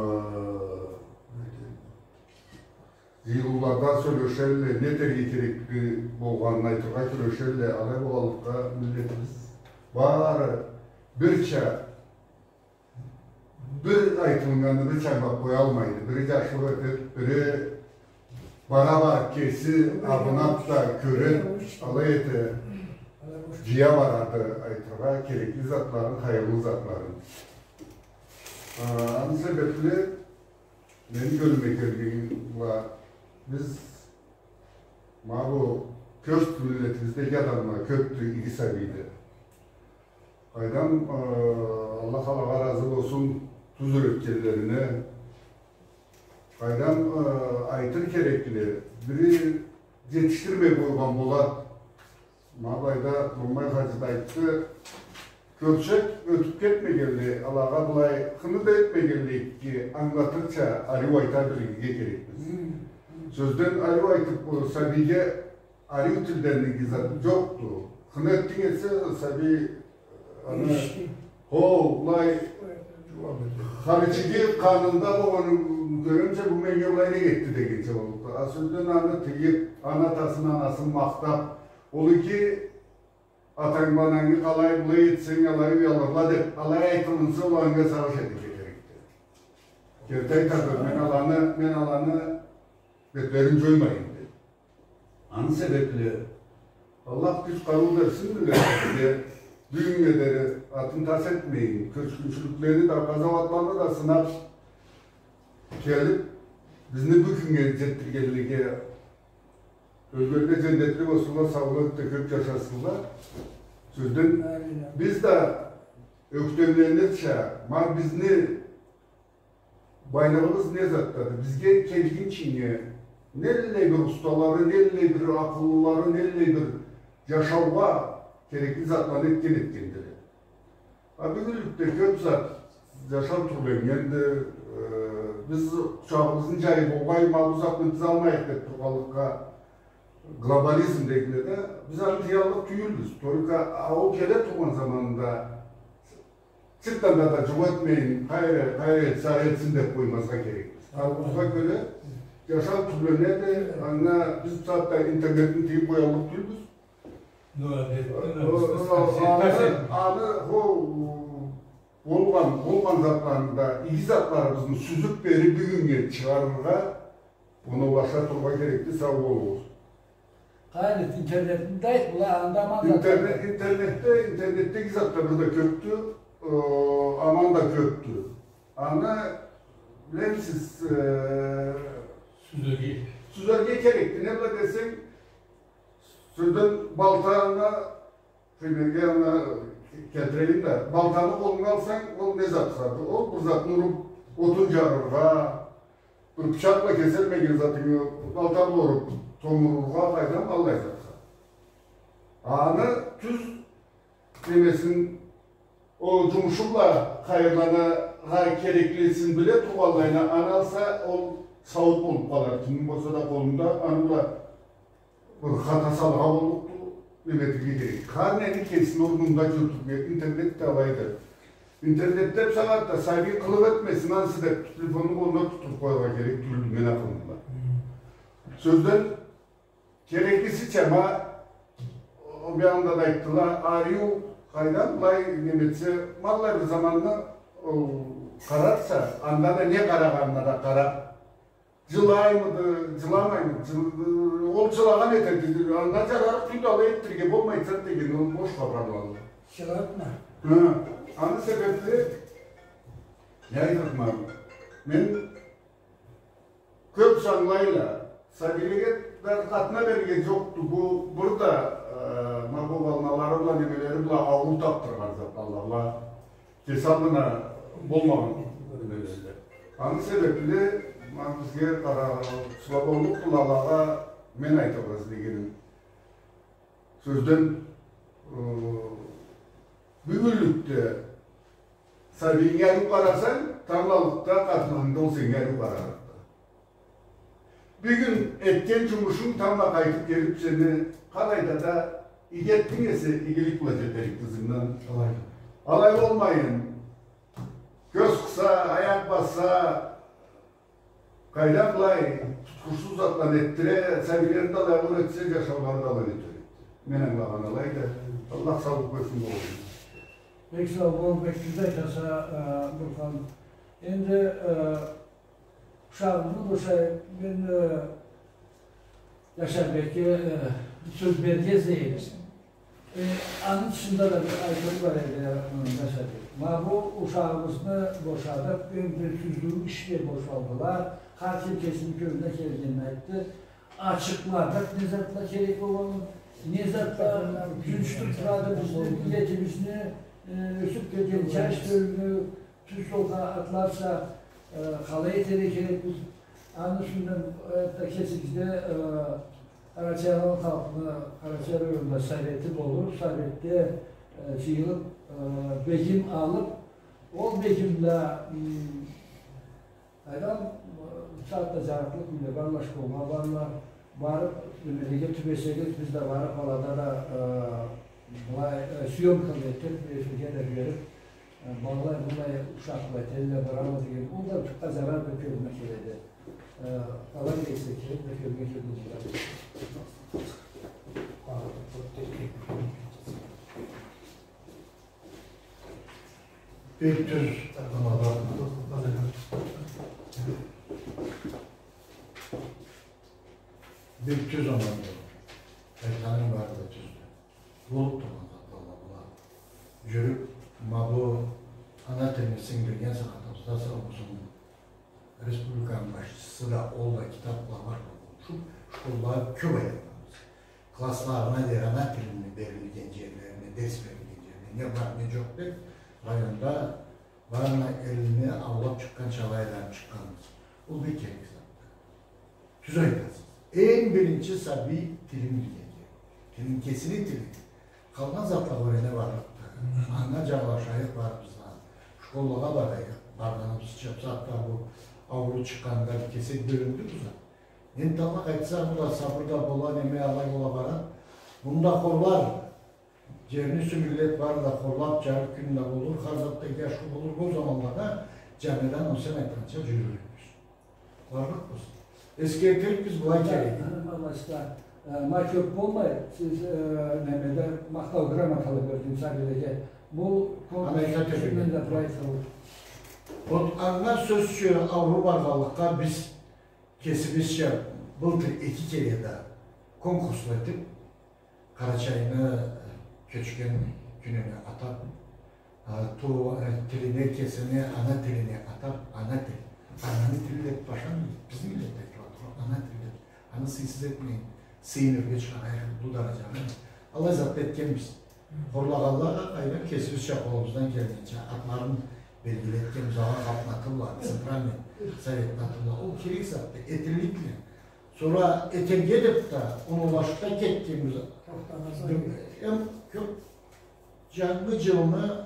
джыйылыулада сёлешелле, не этерге керекли болгъанын айтыргъа кюрешелле, алай болгъанлыкъгъа миллетибиз бары бирча бир айтылыннганны бирча ангылаб къоялмайды. Бири джашлыкъ этед, бири бара-бара кеси абынаб да кёред, алай эте, джыя барады айтыргъа керекли затларын, хайырлы затларын. А, аны себебли мени кёлюме келгени бла, биз ма бу кёрт миллетибизде адамла кёбдю, иги сабийди. Къайдам, э, Аллах алагъа разы болсун, тюз юретгенлерине. Къайдам, э, айтыр керекли, бири джетишдирмей къойгъан болад. Ма былайда Момай хаджи да айтды, кёрчек ётюб кетмегенлей, алагъа былай хыны да этмегенлей, ки, ангылатырча ариу айта билирге керекбиз. Хы, хы. Сёзден ариу айтыб, ол сабийге ариу тилден иги зат джокъду. Хыны этдинг эсе, сабий аны, хо, былай, хар ичиги къанында болгъанын кёргенча, бу меннге былай нек этди дегенча боллукъду. А сёзден аны тыйыб, аны атасын, анасын махтаб, ол эки атанг бла анангы къалай былай этсенг, алай уялырла деб, алай айтылынса, ол анга сагъыш этерге керекди. Керти айтырым, мен аланы, мен аланы бетлерин джоймайым деб. Аны себебли Аллах кюч-къарыу берсин миллетибизге, бюгюннге дери атын тас этмейин, кёчгюнчюлюклени да, къазауатланы да сынаб келиб, бизни бюгюннге джетдиргенлеге, ёлгенле джаннетли болсунла, саулукъда кёб джашасынла. Сёзден, амин, биз да ёктемленирча, ма бизни байлыгъыбыз не затдады? Бизге келгинчинге, неллей бир усталары, неллей бир акъыллылары, неллей бир джашаугъа керекли затланы этген этгендиле. А бюгюнлюкде кёб зат джашау тюрленнгенди. Э, биз къучагъыбызны джайыб, огъай, ма бу затны биз алмайыкъ деб тургъанлыкъгъа, глобализм дегенле да, биз аны тыяллыкъ тюйюлбюз. Только а ол келе тургъан заманында чыртдан да джукъ этмейин, къайры, къайры этсе, этсин деб къоймазгъа керекбиз. Къарыуубузгъа кёре джашау тюрленеди, анга биз бусагъатда интернетни тыйыб къояллыкъ тюйюлбюз. Ну, албетте, аны, аны, хо, болгъан, болгъан затланы да, иги затларыбызны сюзюб бери бюгюннге чыгъарыргъа, оноулаша турургъа керекди, сау болугъуз. Къайры, интернетни да айт, была, анда аман зат. Интернет, интернетде, интернетдеги затла бир да кёбдю, э, аман да кёбдю. Аны, билемисиз, э, сюзерге. Сюзерге керекди. Не бла десенг, сёзден балтаны, примерге аны келтирейим да, балтаны къолунга алсанг, ол не зат заты? Ол бир затны уруб, отун джарыргъа, бир бычакъ бла кеселмеген затынгы балта бла уруб, томурургъа, къайдам, аллай затха. Аны тюз немесин, ол джумушу бла хайырланыргъа кереклисин биле тургъанлайына, аны алса, ол сауут болуб къалар. Кимни болса да къолунда, аны бла бир хата салыргъа боллукъду, неме этерге керек. Хар нени кесини орнунда джюрютюрге, интернет да алайды. Интернетде бусагъатда сабий къылыкъ этмесин ансы деб, телефонну къолуна тутдуруб къояргъа керек тюйюлдю, мени акъылым бла. Хы. Сёзден, кереклисича, ма, ол бир анда да айтдыла, ариу, къайдан, былай неме этсе, ма аллай бир заманны, ол, къарарса, анда да не къарагъанына да къараб, Джылаймыды, джыламаймыды, джыл-, ол джылагъан этеди, анга джарарыкъ тюйюлдю алай этдирирге болмайды зат деген, ол бош хапар болгъанды. Джылатма. Хы, аны себебли, не айтырыкъма, мен кёб санлайла, сабийлеге да къатына берирге джокъду, бу, бир да Бу таптыргъан зат, Аллах, кеси аллына болмагъан. Аны себепли, ма, бизге къара, слабоумлукъ былалагъа мен айтыргъа излегеним. Сёзден, э, бюгюнлюкде сабийинге ариу къарасанг, тамблалыкъда, къатынынг да ол сеннге ариу къарарыкъды. Бюгюн этген джумушунг тамбла къайтыб келиб сени къалайда да иги этдинг эсе, игилик бла джетер эдик ызынгдан. Алай. Алай болмайын, кёз къыса, аякъ басса, къайдан былай тутхушсуз затланы этдире, сабийлерин да алай къуру этсе, джашаулары да алай ётер эди. Мен ангылагъан алайды. Аллах саулукъ берсин болгъанына. Бек сау бол, бек тюз айтаса, э, Бурхан. Энди, э, Ушагъыбызны бошай, мен, э, Джашарбекге, э, сёз берирге излейме. Э, аны тышында да бир айтыуу бар эди, э, Джашарбек. Ма бу ушагъыбызны бошадыкъ, энди тюзлюгю иш бла бошалдыла. Хар ким кесини кёлюне келгенин айтды. Ачыкъладыкъ, не затла керек болгъанын, не затла джунчутуб турады бизни, миллетибизни, э, ёсюб келген джаш тёлюню, тюз джолгъа атларча, э, къалай этерге керекбиз? Аны юсюнден, э, да кесигизде, э, Къарачай-Алан халкъны, Къарачай районда совети болур, советде, э, джыйылыб, э, бегим алыб, ол бегимде, м, къайдам, э, бусагъатда джарыкълы кюнде барла, школгъа барла, барыб, немелеге тюбесегиз, биз да барыб, алада да, э, былай, э, съёмка этиб, эфирге да бериб, Э, балалай, былай ушакъла этелле, баралла деген, ол да джукъгъа джарар бир кёлюме келеди. Э, алай эсе керек бир кёлюме келеди. Бек тюз, бек тюз, Амангелди. Айтханынг бары да тюздю. Болуб тургъан затла была. Джюрюб, ма бу ана тилни сингдирген сагъатыбызда, сау болсун, республиканы башчысы да, ол да китаб бла бар болуп, шу школла кёб айланабыз. Классларына дери ана тилни берилген джерлерине, дерс берилген джерлерине, не бар, не джокъ деб, районда барына элни аулаб чыкъгъанча алай айланыб чыкъгъанбыз. Ол бек керек затды. Тюз айтасыз. Эм биринчи сабий тилин билген керек. Тилин, кесини тилин. Къалгъан затлагъа юрене барлыкъды. Анга джагълашайыкъ барыбыз да. Школлагъа барайыкъ. Баргъаныбызча, бусагъатда бу ауруу чыкъгъанында бир кесек бёлюндю бу зат. Энтда, Аллах айтса, бу да сабыр да бола, неме, алай бола бара. Муну да хорлар. Джерни сюмюрлеп бары да хорлап, джарыкъ кюн да болур, хар зат да ашхы болур, ол заманлада джангыдан ол сен айтханча джюрюрюкбюз. Барлыкъбыз. Эсгертирикбиз былай керегин. Ма кёб болмай, сиз, э, немеде, махтау грамотала бердигиз сабийлеге. Бу конкурс юсюнден да былай айтылыр. Вот анга сёз ючюн, ауруу баргъанлыкъгъа биз кесибизча былтыр эки кере да конкурс этип, Къарачайны кёчген кюнюне атап, а, ту-, э, тилине, кесини ана тилине атап, ана тил. Ананы тили деп башха миллет, бизни миллет айтылады, ана тил деп. Аны сыйсыз этмейин, сыйын ёрге чыгъарайыкъ, бу даражагъа. Аллай зат этгенбиз. Хорлагъанлагъа къайдам, кесибизча, къолубуздан келгенча, атларын белгилетгенбиз, алай халкъны аты бла, центральный советни аты бла. Ол керек затды, этилликле. Сора этерге деп да, оноулашып да кетгенбиз. Эм кёп Джангы джылны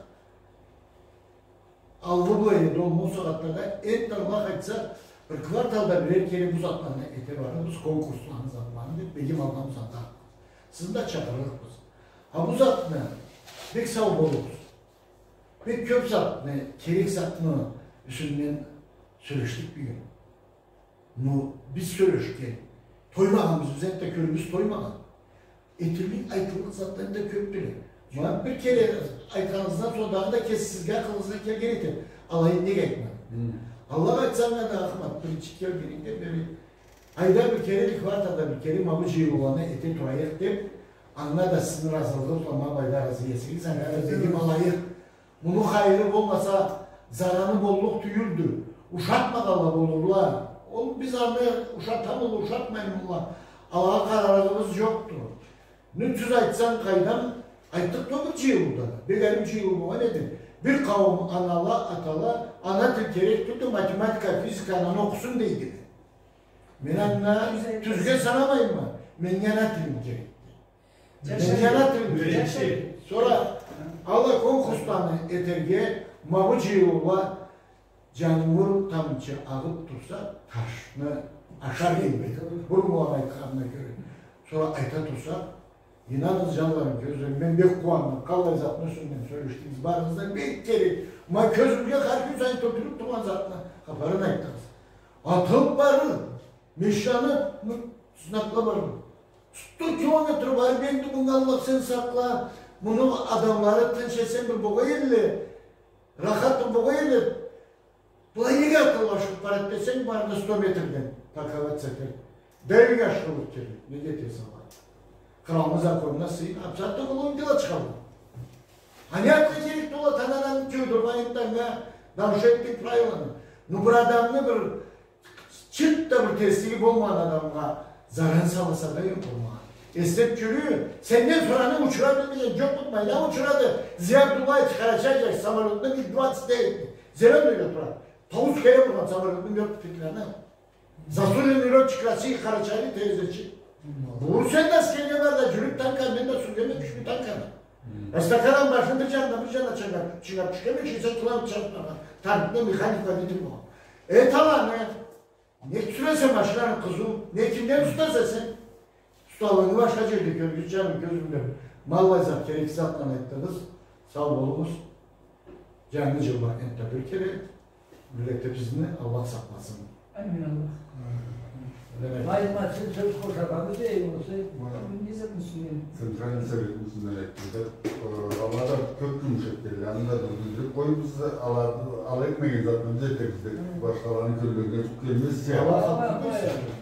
аллы бла эди, ол, ол сагъатда да, энтда Аллах айтса, бир кварталда бирер кере бу затланы эте барырбыз, конкурсланы, затланы деп, бегим алгъанбыз анда. Сизни да чакъырырыкъбыз. А бу затны, бек сау болугъуз. Бек кёп затны, керек затны юсюнден сёлешдик бюгюн. Ну, биз сёлешген, тоймагъанбыз, биз энтда кёлюбюз тоймагъан. Этиллик, айтыллыкъ затла да кёпдюле. Ма бир кере айтханыгъыздан сора дагъыда кесигизге акъылыгъызгъа келген этер. Алайын неге айтмадым? Аллах айтса, мен да, Ахмат, биринчи келгенинге бери, айда бир кере, или кварталда бир кере ма бу джыйылыуланы эте турайыкъ деп, анга да сизни разылыгъыз бла ма былайда разы эсегиз, анга да бегим алайыкъ. Муну хайыры болмаса, зараны боллукъ тюйюлдю. Ушатмагъанла болурла. Ол биз аны ушатамыла, ушатмаймыла, алагъа къарарыгъыбыз джокъду. Ну, тюз айтсам, къайдам, Айтдыкъ да бир джыйылыуда. Бек алим джыйылыу болгъан эди. Бир къауум анала, атала, ана тил керек тюлдю, математика, физика, ананы окъусун дейдиле. Мен аны тюзге санамайма. Меннге ана тилим керекди. Джашар. Джашар. Сора аллай конкурсланы этерге, ма бу джыйылыула, джангур тамчы агъып турса, ташны ашар дейди. Бурунланы айтханына кёре. Сора айта турса, ийнаныгъыз, джанларым, кёзлерим, мен бек къууандым. Къаллай затны юсюнден сёлешдигиз, барыгъыз да бек керек. Ма кёзюмге хар кюн сайын тёкюлюп тургъан затны хапарын айтдыгъыз. Атылып барыр. Мешаны, ну, знакла барды. Сто километр барып энди, муну Аллах сен сакъла, муну адамлары тынч эсен бир болгъан эдиле, рахат бир болгъан эдиле. Былай неге атылып ашыгъып барады десенг, бары да сто метрден парковаться этер. Дайвинг ашырылып келир. Неге этесе алай? Къралны законуна сыйынып, абсолютно былай дела чыгъады. А не атха керекди ол ата-ананы кёрдюрюп, анга нарушать этдик правиланы. Ну, бир адамны бир чырт да бир терслиги болмагъан адамгъа заран саласа да ёкъ болмагъан. Эслеп кёрюгюз, сенден сора аны учура билмеген джокъду, майна учурады. Зия Абдуллаевич, къарачай джаш, самолётну МиГ двадцать девять, зеленыйде турады. Тогъуз кере ургъан самолётну, мёртв петляны. Заслуженный лётчик России, къарачайлы, терезечи. Бу сен да аскерге бар да, джюрюп танканы, мен да сюргенме кючлю танканы. Эстакадан башын бир джанына, бир джанына чыгъарып, чыгъарып тюшгенме, сексен километр чабып баргъан. Танкны механик, водитель болгъан. Эт аланы, нек сюресе машинаны къызыу, не кимден устаса сен? Усталыгъынгы башха джерде кёргюз, джаным, кёзюм, деб. Ма аллай зат, керекли затланы айтдыгъыз. Сау болугъуз. Джангы джылда энтда бир кере миллетибизни Аллах сакъласын. Амин, Аллах. Ма сиз сёз къошаргъа бир джеригиз болса. Не затны юсюнден? Центральный советни юсюнден айтдым да, э, ала да кёб джумуш этгенле, аны да бир билдириб къоюбуз да, ала, ала этмеген затны биз этербиз деб, башхаланы кёллерине джукъ келмез.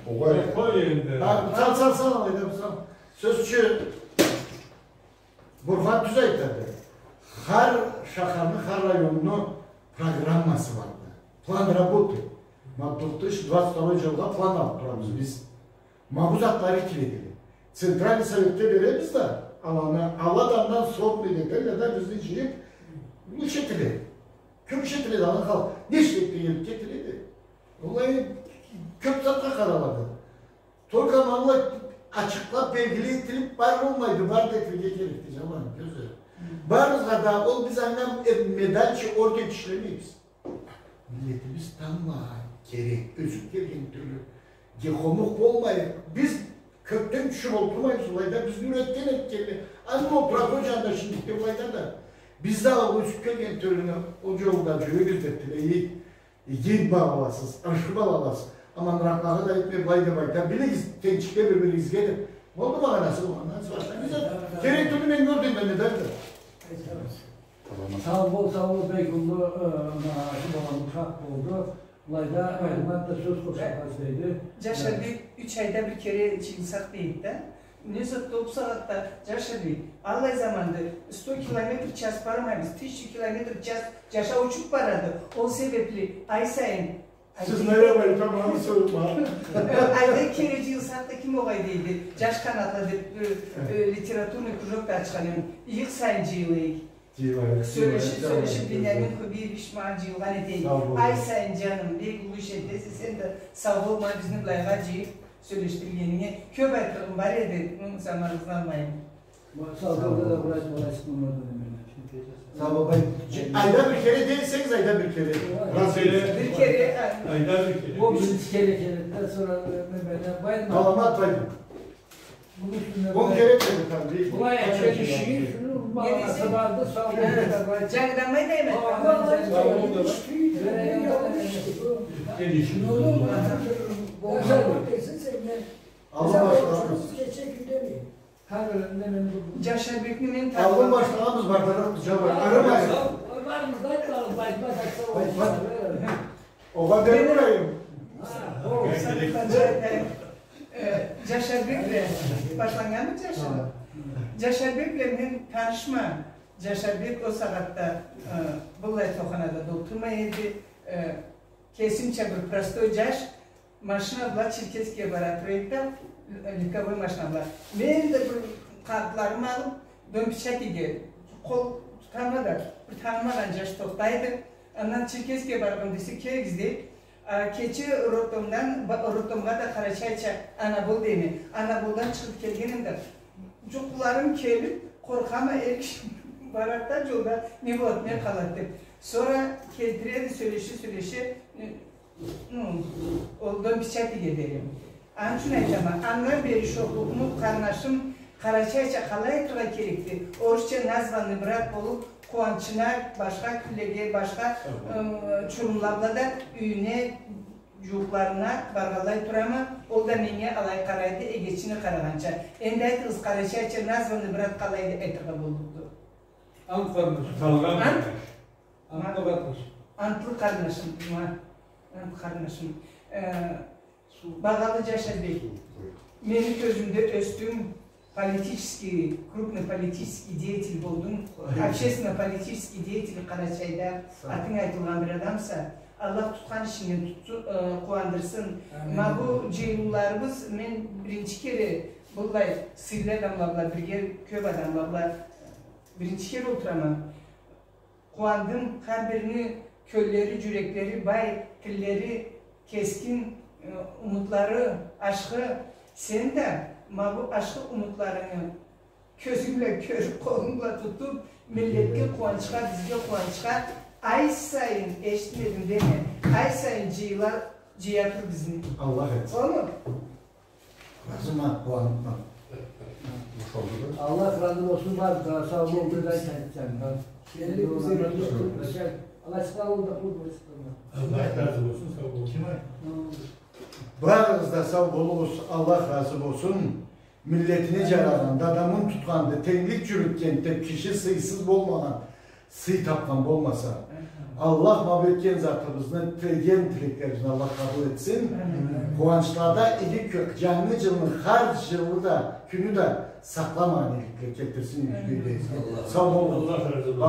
Огъай. Э, къой энди. Хы, сал, сал, сал, алайда, сал. Сёз ючюн, Бурхан тюз айтады. Хар шахарны, хар районну программасы барды. План работы. Ма бу две тысячи двадцать второй джылгъа план алыб турабыз биз. Ма бу затланы тиледиле. Центральный советге беребиз да, аланы, ала да андан сотный этелле да, бизни джыйыб, ну, ишетиле. Кёб ишетиле да, аланы халкъ не ишлейди дегенликге тиледи. Аллай кёб затха къаралады. Только ма алай ачыкълаб белгили этилиб бар болмайды, бар да этилирге керекди, джаман кёзле. Барыбызгъа да ол, биз анга, э, медальчы, орденчи ишлемейбиз. Миллетибиз тамблагъа керек, ёсюб келген тёлю. Гехомух болмайыкъ. Биз кёкден тюшюб олтурмайбыз, былайда бизни юретген этгенле. Аны ол проходжанда шиндикде былайда да. Биз да ол ёсюб келген тёлюню ол джолунда джюрюгюз деб тилейик. Иги балаласыз, ашхы балаласыз. Аманыракълагъа да этме, былай деб айта билигиз, тенчикле бир-биригизге деб. Болду магъанасы, магъанасы башха. Биз да керек тюлдю, мен кёрдюм да, не да. Сау бол, сау бол, бек уллу, э, ма, шу болгъан ушакъ болду. Былайда Айдмат да сёз къошаргъа излейди. Джашарбек, юч айда бир кере джыйылсакъ дейик да. Не зат, ол сагъатда, Джашарбек, аллай заманды, сто километр в час бармайбыз, тысячу километров в час джаша учуб барады. Ол себебли ай сайын... Сиз не айтама, аны сорма. Айда кере джыйылсакъ да, ким огъай дейди. Джаш къанатла деб, э, э, литературный кружок да ачхан эдим. Ыйыкъ сайын джыйылайыкъ. Сёлешиб, сёлешиб, Бениамин Хубиевич, ма джыйылгъан этейик. Ай сайын, джаным, бек уллу иш этесе, сен да сау бол, ма бизни былайгъа джыйыб сёлешдиргенинге. Кёб айтырыгъым бар эди, ну, заманыгъызны алмайым. Сау бол. Сау бол, бай. Айда бир кере дей эсегиз, айда бир кере. Бир кере. Айда бир кере. Ол биринчи кере келеди да, сора, э, мен, мен, бай. Аламат, бай. Он кере келеди, там, бир. Былай, ача киши, шуну, баласы барды, сау бол. Джангыдан айтайым. Аллы башлагъаныбыз. Джашарбекни мен... Аллы башлагъаныбыз, бардыракъ, джабыр, арымайын. Барыбыз да айтмагъыз, айтмагъыз, айтмагъыз. Огъа дери бурайым. Э, Джашарбек бла башланнганмы, Джашар? Джашарбек бла мен танышма. Джашарбек ол сагъатда, э, быллай тоханада да олтурмай эди, э, кесинча бир простой джаш, машина бла Черкесскеге бара тура эдик да, легковой машина бла. Мен да бир къагъытларымы алып, Дом печатиге къол тутама да, бир танымагъан джаш тохтайды. Андан Черкесскеге баргъан десе, келигиз дейди. А, кече роддомдан, ба-, роддомгъа да Къарачайча Анабол дейме. Анаболдан чыгъыб келгеним да, джукъларым келиб, къоркъама, эр киши барады да джолда, не болады, не къалады деб. Сора келтиреди, сёлеше, сёлеше, э, ну, ол Дом печатиге дери. Аны ючюн айтама, андан бери шо Умут къарнашым къарачайча къалай айтыргъа керекди? Орусча названный брат болуб, Къууанчына башха кюнлеге, башха, э, чурумла бла да юйюне, джууукъларына баргъанлай турама, ол да меннге алай къарайды, эгечине къарагъанча. Энди айтыгъыз, къарачайча названный брат къалай айтыргъа боллукъду? Ант къарнашым. Ант? Антлы къарнашым. Антлы къарнашым, ма. Ант къарнашым. Э, Багъалы Джашарбек, мени кёзюмде ёсдюнг политический, крупный политический деятель болдунг, общественно-политический деятель Къарачайда, атынг айтылгъан бир адамса. Аллах тутхан ишинги тутсу-, э, къууандырсын. Амин. Ма бу джыйылыуларыбыз, мен биринчи кере быллай сыйлы адамла бла бирге, кёб адамла бла биринчи кере олтурама. Къууандым, хар бирини кёллери, джюреклери бай, тиллери кескин, э, умутлары ашхы. Сен да ма бу ашхы умутларынгы кёзюнг бла кёрюб, къолунг бла тутуб, миллетге къууанчха, бизге къууанчха, ай сайын, эшитмедим деме, ай сайын джыйыла, джыя тур бизни. Аллах этсин. Болдуму? Разыма, къууаныбма. Аллах разы болсун, бар да, сау бол, бир айтсанг. Аллах сау бол. Аллах разы болсун, сау бол. Барыгъыз да сау болугъуз, Аллах разы болсун. Миллетине джарагъанды, адамын тутханды, тенглик джюрютгенди деб, киши сыйсыз болмагъан, сый табхан болмаса. Аллах ма бу этген затыбызны, тилеген тилеклерибизни Аллах къабыл этсин. Амин. Къууанчлада, игилик, джангы джылны хар джылы да, кюню да сакъламагъан игиликле келтирсин юйюбюзге. Амин. Сау болугъуз. Аллах разы болсун.